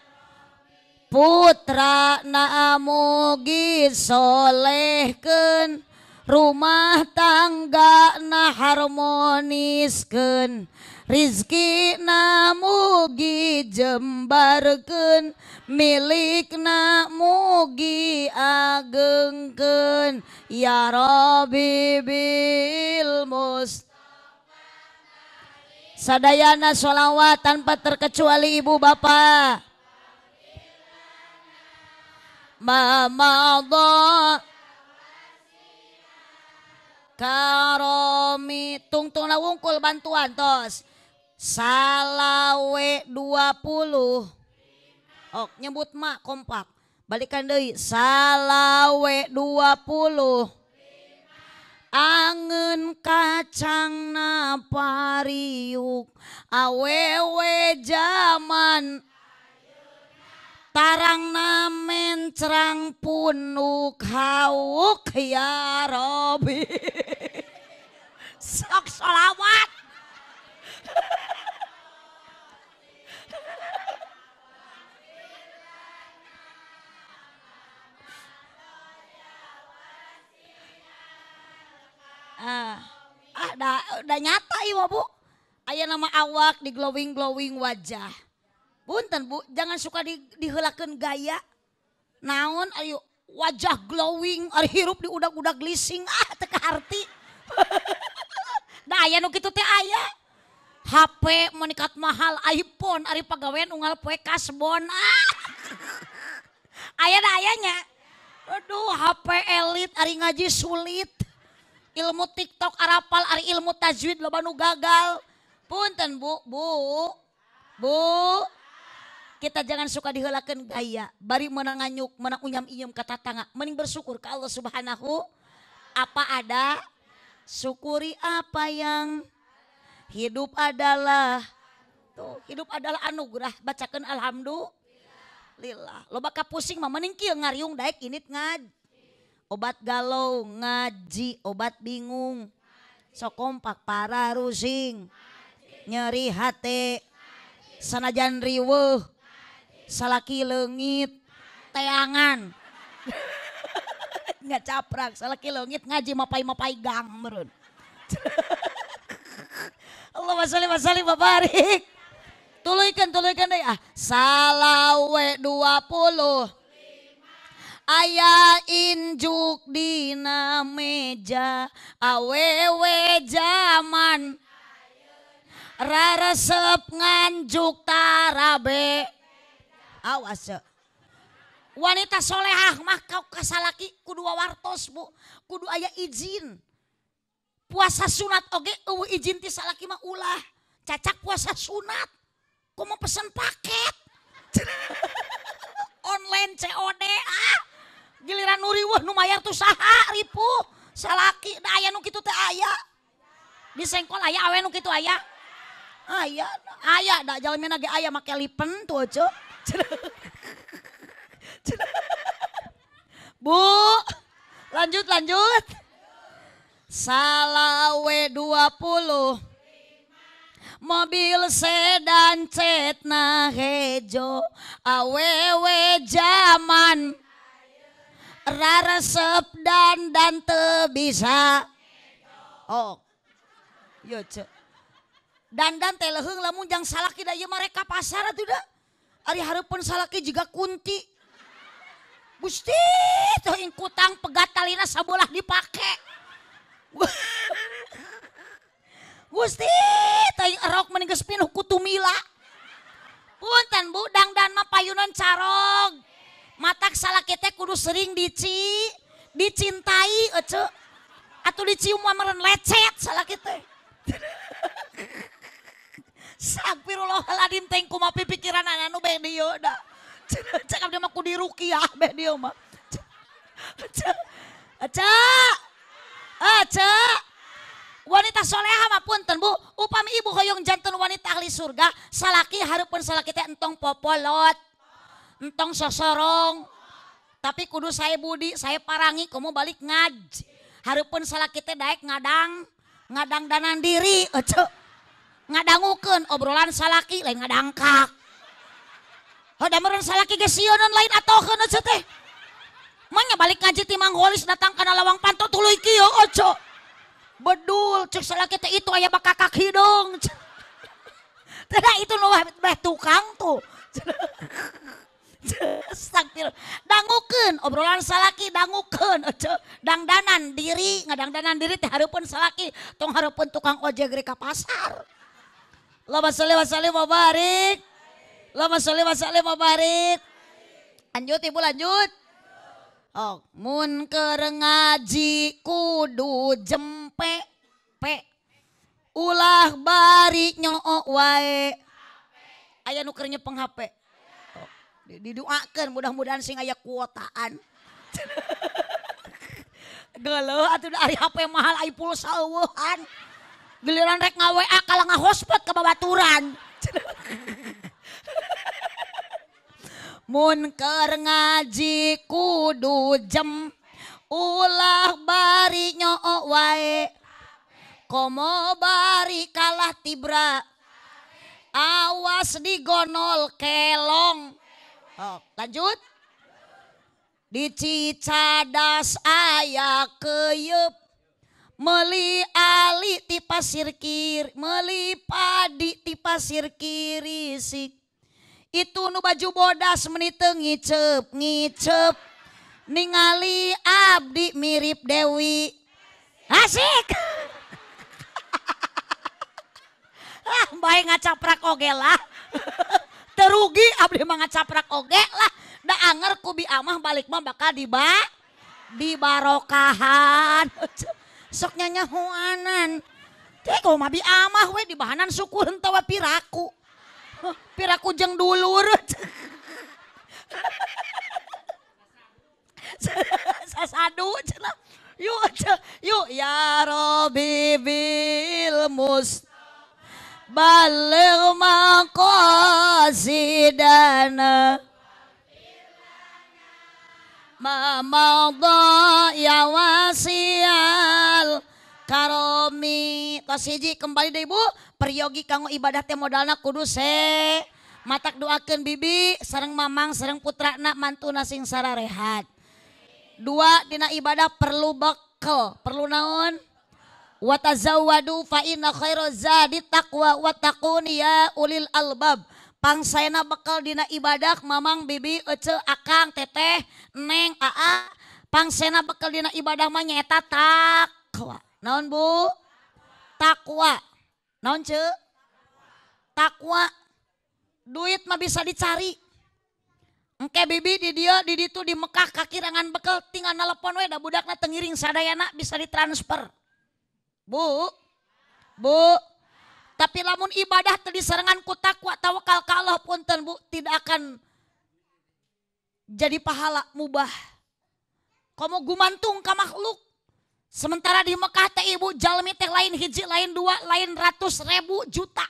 Speaker 1: Putra na mugi solehkeun, rumah tangga na harmoniskeun, rizki na mugi jembarkeun, milik na mugi agengkeun ya Rabbi bil Mustafa. Sadayana sholawat tanpa terkecuali ibu bapak. Ma madha karomi tungtungna wungkul bantuan tos salawe 20. Oh, nyebut mak kompak. Balikan deui salawe 20. Angen kacang na pariuk awewe jaman tarang na Mencrang punuk hauk ya Robi. Sok sholawat. Udah nyata ieu Bu. Aya nama awak di glowing-glowing wajah. Punten Bu, jangan suka diheulakeun gaya. Naon ayo wajah glowing, ari hirup di udag-udag leasing, ah teu kaharti. Da aya nu kitu teh aya. HP menikat mahal iPhone ari pagawean unggal poe kasbon. Ah. Aya da ayanya. Aduh HP elit ari ngaji sulit. Ilmu TikTok arapal ari ilmu tajwid loba nu gagal. Punten Bu, Bu. Bu. Kita jangan suka diheulakeun gaya, bari meunang nganyuk, meunang unyam-inyum ka tatangga, mending bersyukur ka Allah Subhanahu. Apa ada, syukuri apa yang hidup adalah tuh, hidup adalah anugerah, bacakeun alhamdulillah. Loba kapusing mah mending kieu ngariung daek init ngaj. Obat galau ngaji, obat bingung, sok kompak para rusing, nyeri hate, sanajan riweuh, salaki leungit, teangan. Nggak caprak, salaki leungit ngaji mapai-mapai gang meureun. Allahumma sholli wa sallim wa barik. Tuluykeun deui ah. Salawe 20. Aya injuk dina meja awewe jaman raresep nganjuk tarabe. Awas wanita solehah mah kau kasalaki kudu wawartos Bu, kudu aya izin. Puasa sunat oge eueuh izin ti salaki mah ulah. Cacak puasa sunat komo pesen paket. Online COD ah. Giliran nu riweuh nu mayar tuh saha ripuh salaki da aya nu kitu teh aya. Di sengkol aya awe nu kitu aya. Aya, aya da jalmina ge aya make lipen tuh aja. Bu, lanjut lanjut. Salawe 20. Mobil sedan cetna hejo awewe jaman raresep dan teu bisa. Oh. Yo ce. Dandan teh leuheung lamun jang salaki da ieu mah rek ka pasar atuh da. Ari hareupeun salaki jiga kunti. Gusti teh ingkutang pegat talina sabolah dipake. Gusti teh erok mending geus pinuh ku tumila. Punten Bu, dangdan mah payunan carog. Matak salaki teh kudu sering dicintai ece. Atuh dicium mah meureun lecet salaki teh. Astagfirullahaladzim teh kumaha pipikiran anu beh dieu da. Cek abdi mah kudu diruqyah beh dieu mah. Ece. Ece. Wanita soleha mah punten Bu, upami ibu hoyong janten wanita ahli surga, salaki hareupeun salaki teh entong popolot, entong sosorong, tapi kudu saya budi, saya parangi, komo balik ngaj. Hareupeun salaki teh daek ngadang, ngadangdanan diri, ece. Ngadangukeun obrolan salaki lain ngadangkak. Hoda meureun salaki ge sieuneun lain atoheun ece teh. Manya balik ngaji ti Mang Holis datang kana lawang panto tuluy kieu ece. Bedul cek salaki teh itu aya bakakak hidung. Tidak itu nu beh tukang tuh. Astagfirullah. Dangukeun obrolan salaki dangukeun dangdanan diri, ngadangdanan diri teh hareupeun salaki, tong hareupeun tukang ojek rek ka pasar. Allahumma sholli wa sallim wa barik. Allahumma sholli wa sallim wa barik. Lanjut Ibu lanjut. Oh, mun keur ngaji kudu jempe pe. Ulah bari nyook wae. Aya nu keur nyepeng HP. Oh, didoakeun mudah-mudahan sing aya kuotaan. Geuleuh atuh ari HP mahal ai pulsa eueuhan. Giliran rek nga-WA kalah nga-hotspot ka babaturan. Mun keur ngaji kudu jem ulah bari nyoo wae komo bari kalah tibra awas digonol kelong. Oh, lanjut. Di Cicadas aya keyeup meuli ali ti pasir kiri meuli padi ti pasir kirisik. Itu nu baju bodas meni teu ngiceup ngiceup ningali abdi mirip Dewi asik. Ah bae ngacaprak oge lah. Terugi abdi mah ngacaprak oge lah. Da anger ku bi amah balik mah bakal dibarokahan. Sok nyanyahoanan. Teh kumaha bi amah we dibahanan syukur henteu we piraku. Piraku jeung dulur. Sasadu cenah. Yuk yuk ya Rabbi bil mus baligh maqasidana ma madha ya wasial karomi. Tos hiji kembali deui Bu, peryogi kanggo ibadah teh modalna kudu se matak doakeun bibi sareng mamang sareng putrana mantuna sing sararehat. Dua dina ibadah perlu bekal, perlu naon? Wa tazawwadu fa inna khairaz zadi taqwa wa taquni ya ulil albab. Pangsaena bekal dina ibadah mamang bibi ece akang teteh neng aa. Pangsena bekal dina ibadah mah nyaeta takwa. Naon Bu? Takwa. Naon ce? Takwa. Duit mah bisa dicari. Engke bibi di dia di ditu di Mekah kakirangan bekal tinggal nelpon we da budakna teu ngiring sadayana bisa ditransfer. Bu. Bu. Tapi lamun ibadah teu diserengan ku takwa tawakal ka Allah punten Bu tidak akan jadi pahala mubah. Komo gumantung ka makhluk. Sementara di Mekah teh ibu jalmi teh lain hiji lain dua lain ratus ribu juta.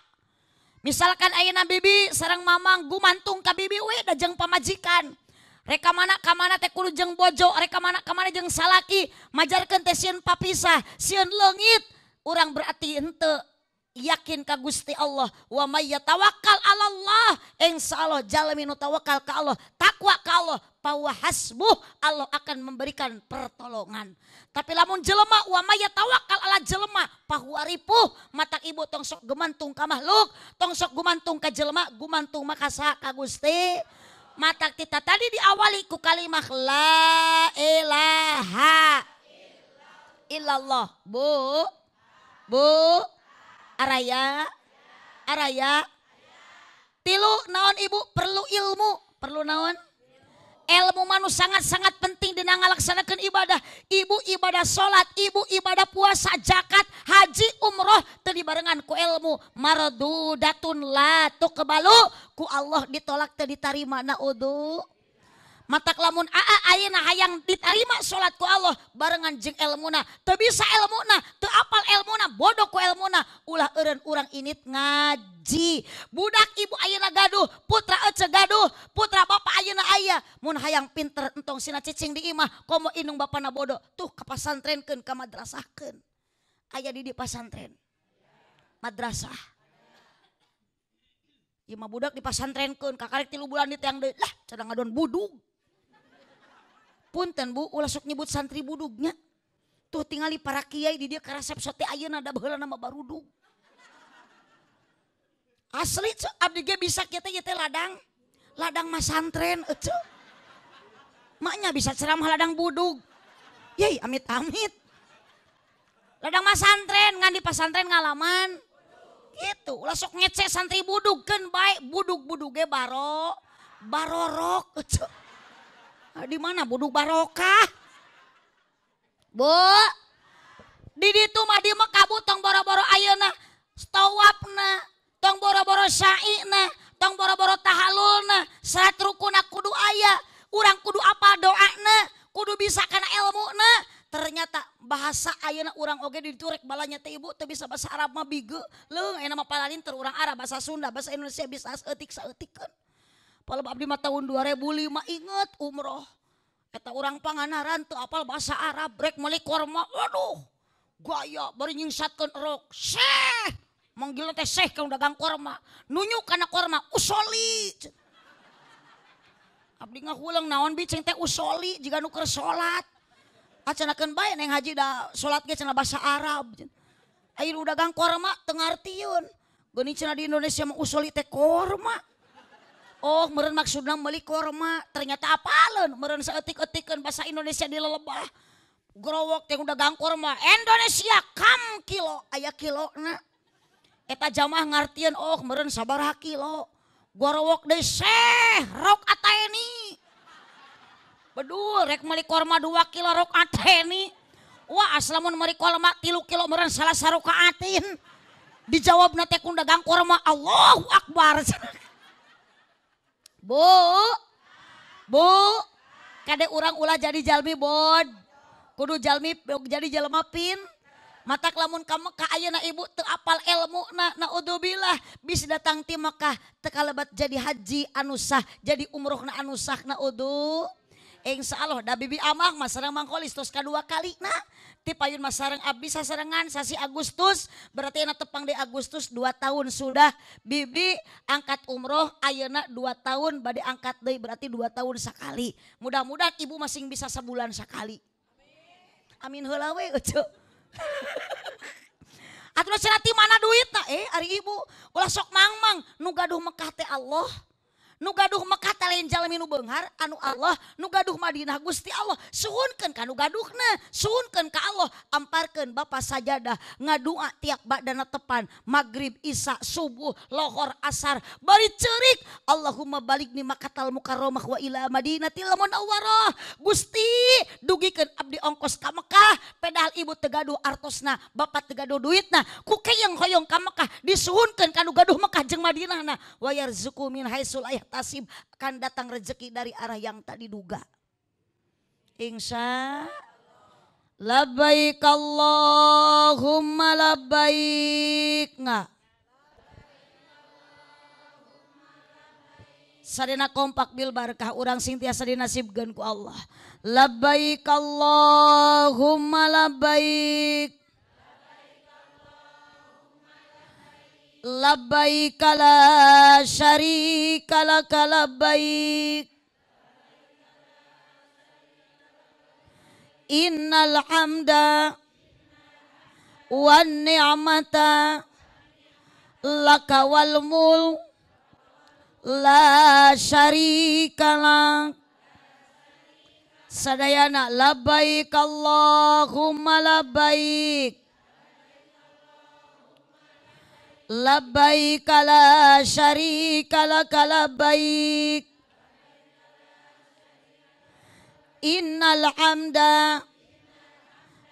Speaker 1: Misalkan ayeuna bibi sareng mamang gumantung ka bibi we da jeung pamajikan. Reka mana ka mana teh kudu jeung bojo, reka mana ka mana jeung salaki, majarkeun teh sieun papisah, sieun leungit. Urang berarti henteu yakin ka Gusti Allah. Wa may yatawakkal 'ala Allah, insyaallah jalmi nu tawakal ka Allah, takwa ka Allah, fa hasbuh, Allah akan memberikan pertolongan. Tapi lamun jelema wa may yatawakkal ala jelema fahuwa ripuh, matak ibu tong sok gumantung ka makhluk, tong sok gumantung ka jelema, gumantung mah ka saha ka Gusti. Matak kita tadi diawali ku kalimah la ilaha illallah. Bu, bu, araya, araya. Tilu naon ibu perlu ilmu, perlu naon? Ilmu manu sangat-sangat penting dina ngalaksanakeun ibadah. Ibu ibadah salat, ibu ibadah puasa, zakat, haji, umroh teu dibarengan ku ilmu. Mardudatun la tuqbalu, ku Allah ditolak teu ditarima naudzu. Matak lamun aa ayeuna hayang ditarima salat ku Allah barengan jeung elmuna, teu bisa elmuna, teu apal elmuna, bodoh ku elmuna, ulah eureun urang init ngaji. Budak ibu ayeuna gaduh, putra ece gaduh, putra bapak ayeuna aya, mun hayang pinter entong sina cicing di imah, komo indung bapana bodoh, tuh ka pasantrenkeun ka madrasahkeun. Aya di pasantren. Madrasah. Ieu mah budak dipasantrenkeun kakarek 3 bulan di teang deui, lah cadang ngadon budug. Punten Bu, ulah sok nyebut santri budugnya. Tuh tingali para kiai di dia karesep sote ayeuna da baheula mah barudug. Asli ceu abdi ge bisa kieu teh ieu teh ladang. Ladang mah santren eceu. Maknya bisa ceramah ladang budug. Yei amit-amit. Ladang mah santren ngan di pasantren ngalaman. Gitu, ulah sok ngece santri budug keun bae budug-budug ge barorok eceu. Di mana budug barokah? Bu, di ditu mah di Mekah bu tong boro-boro ayeuna tawafna, tong boro-boro sa'ina, tong boro-boro tahalulna, syarat rukuna kudu aya, urang kudu apal doana, kudu bisa kana elmuna. Ternyata bahasa ayeuna urang oge di ditu rek balanya teh ibu teu bisa bahasa Arab mah bige. Leung ayeuna mah palalinter urang Arab, bahasa Sunda, bahasa Indonesia bisa saeutik-saeutikeun. Palem abdi mah tahun 2005 inget umroh. Eta urang Pangandaran teu apal bahasa Arab rek meuli korma. Waduh. Gaya bari nyingsatkeun erok. Syekh. Manggilna teh syekh ka dagang korma. Nunjuk kana korma usoli. Abdi ngahuleung naon bi cing teh usoli jiga nu keur salat. Acanakeun bae neng haji da salat ge cenah bahasa Arab. Aya nu dagang korma teu ngartieun. Geuning cenah di Indonesia mah usoli teh korma. Oh meureun maksudna meuli korma, ternyata apaleun meureun saeutik-eutikeun bahasa Indonesia di lelebah. Growok teh dagang korma, Indonesia kam kilo, aya kilona. Eta jamaah ngartieun oh meureun sabaraha kilo. Gorowok deui seh rok ataeni. Bedul rek meuli korma 2 kilo rok ateni. Wah aslamun meuli korma 3 kilo meureun salah sarokaatin. Dijawabna teh ku dagang korma Allahu Akbar. Bu, bu, kade urang ulah jadi jalmi bod, kudu jalmi jadi jelema pin. Matak lamun ka Mekah ayeuna ibu teu apal ilmu na naudzubillah bisa datang ti Mekah teu kalebat jadi haji anu sah, jadi umrohna anu sah naudzu. Insya Allah da bibi amah mah sareng Mang Kholis tos kadua kali na ti payun mah sareng abdi sasarengan sasi Agustus berarti ayeuna tepang di Agustus 2 tahun sudah bibi angkat umroh ayeuna 2 tahun bade angkat deui berarti 2 tahun sekali. Mudah-mudahan ibu masing bisa sebulan sekali. Amin heula we euceu. Atuh cenah ti mana duitna ari ibu ulah sok mangmang nu gaduh Mekah teh Allah. Nu gaduh Mekah teh lain jalmi nu beunghar anu Allah, nu gaduh Madinah Gusti Allah. Suhunkeun ka nu gaduhna, suhunkeun ka Allah, amparkeun bapa sajadah ngadua tiap badana tepan, magrib, isya, subuh, lohor, asar, bari ceurik Allahumma baligni Makkatal Mukarramah wa ila Madinatil Munawwarah. Gusti dugikeun abdi ongkos ka Mekah, padahal ibu teu gaduh artosna, bapak teu gaduh duitna, ku keyeng hoyong ka Mekah disuhunkeun ka nu gaduh Mekah jeung Madinahna. Wa yarzuqu min haitsu la yahtasib, akan datang rezeki dari arah yang tak diduga. Insya labbaik Allahumma labbaik. Nggak sadena kompak bil barkah urang sing tiasa dinasibkeun ku Allah. Labbaik Allahumma labbaik. Labbaik la syarika laka labbaik. Innal hamda wan ni'mata laka wal mulk la syarika lak. Sadayana labbaik Allahumma labbaik. Labbaik la syarika laka labbaik. Innal hamda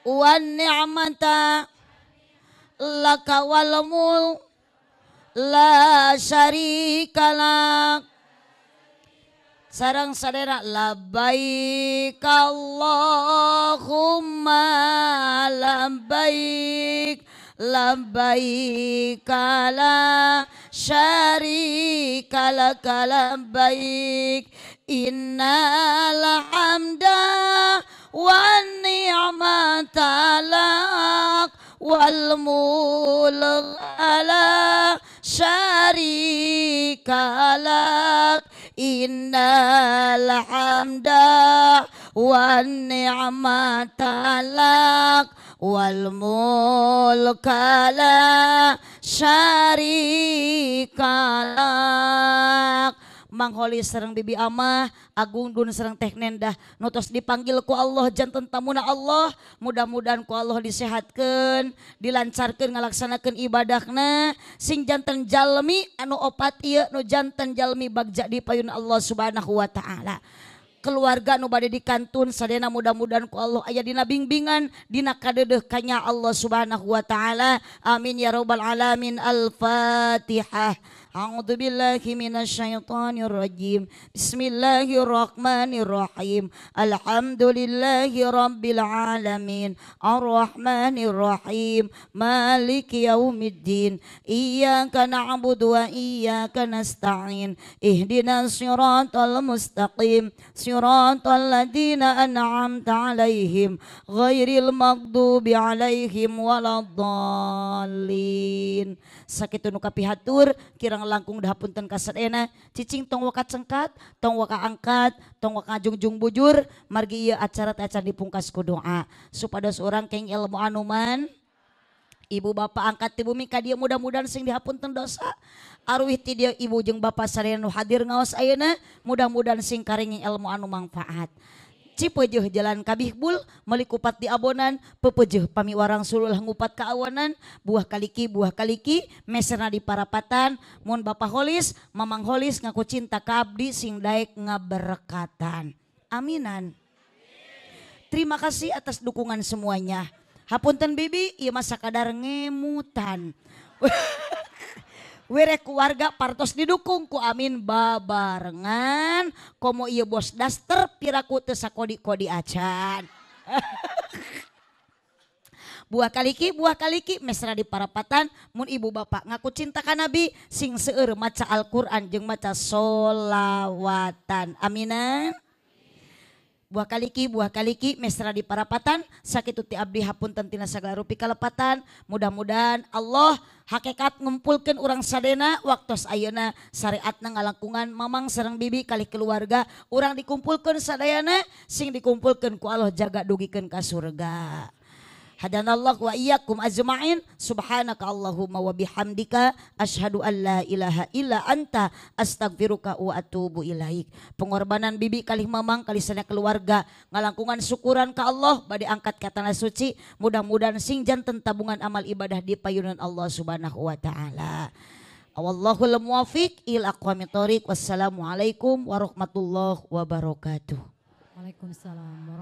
Speaker 1: wan ni'mata laka wal mulk la syarika lak. Sareng sadera labbaik Allahumma labbaik. Labbaik la syarika laka labbaik. Innal hamda wan ni'mata lak wal mulk la syarika lak. Innal hamda wan ni'mata lak wal mulka la syarika lak. Mang Kholis sareng bibi amah Agung Dun sareng Teh Nendah nutos dipanggil ku Allah janten tamuna Allah. Mudah-mudahan ku Allah disehatkeun, dilancarkeun ngalaksanakeun ibadahna sing janten jalmi anu opat ieu nu janten jalmi bagja di payun Allah Subhanahu wa taala. Keluarga nu bade dikantun sadayana mudah-mudahan ku Allah aya dina bimbingan dina kadeudeuh kanya Allah Subhanahu wa taala. Amin ya rabbal alamin. Al-Fatihah. A'udzu billahi minasyaitonir rajim. Bismillahirrahmanirrahim. Alhamdulillahi rabbil alamin. Arrahmanir rahim. Maliki yaumiddin. Iyyaka na'budu wa iyyaka nasta'in. Ihdinas siratal mustaqim. Siratal ladzina an'amta 'alaihim ghairil maghdubi 'alaihim waladdallin. Sakitu nu kapihatur kirang langkung dahapunten kasadena cicing tong waka cengkat, tong waka angkat, tong waka jungjung bujur margi ieu acara teh acan dipungkas ku doa supados urang keng ilmu anuman. Ibu bapak angkat ti bumi ka dieu mudah-mudahan sing dihapunten dosa. Arwih ti dieu ibu jeung bapak sadayana nu hadir ngaos ayeuna mudah-mudahan sing karinging ilmu anu mangfaat. Cipeujeih jalan kabihbul meuli kupat di abonan pepeujeih pami warang sululah ngupat ka awanan buah kaliki meserna di parapatan mun bapak holis mamang holis ngaku cinta ka abdi sing daek ngaberkatan. Aminan. Terima kasih atas dukungan semuanya. Hapunten bibi ieu mah sakadar ngemutan. Were keluarga partos didukung ku amin babarengan komo ieu bos daster piraku teu sakodi-kodi acan. Buah kaliki mesra di parapatan mun ibu bapak ngaku cinta ka Nabi sing seueur maca Al-Qur'an jeung maca solawatan. Aminan. Buah kaliki mesra di parapatan sakitu ti abdi hapunten tina sagala rupi kalepatan mudah-mudahan Allah hakikat ngumpulkeun urang sadena waktos ayeuna syariatna ngalangkungan mamang sareng bibi kali keluarga urang dikumpulkeun sadayana sing dikumpulkeun ku Allah jaga dugikeun ka surga. Hadanallah wa iyyakum ajma'in. Subhanaka Allahumma wa bihamdika asyhadu an la ilaha illa anta astaghfiruka wa atubu ilaik. Pengorbanan bibi kalih mamang kalih sana keluarga ngalangkungan syukuran ka Allah bade angkat ka tanah suci mudah-mudahan sing janten tabungan amal ibadah di payunan Allah Subhanahu wa taala. Wallahul muwaffiq ila aqwamit thoriq. Wassalamualaikum warahmatullahi wabarakatuh.
Speaker 3: Waalaikumsalam.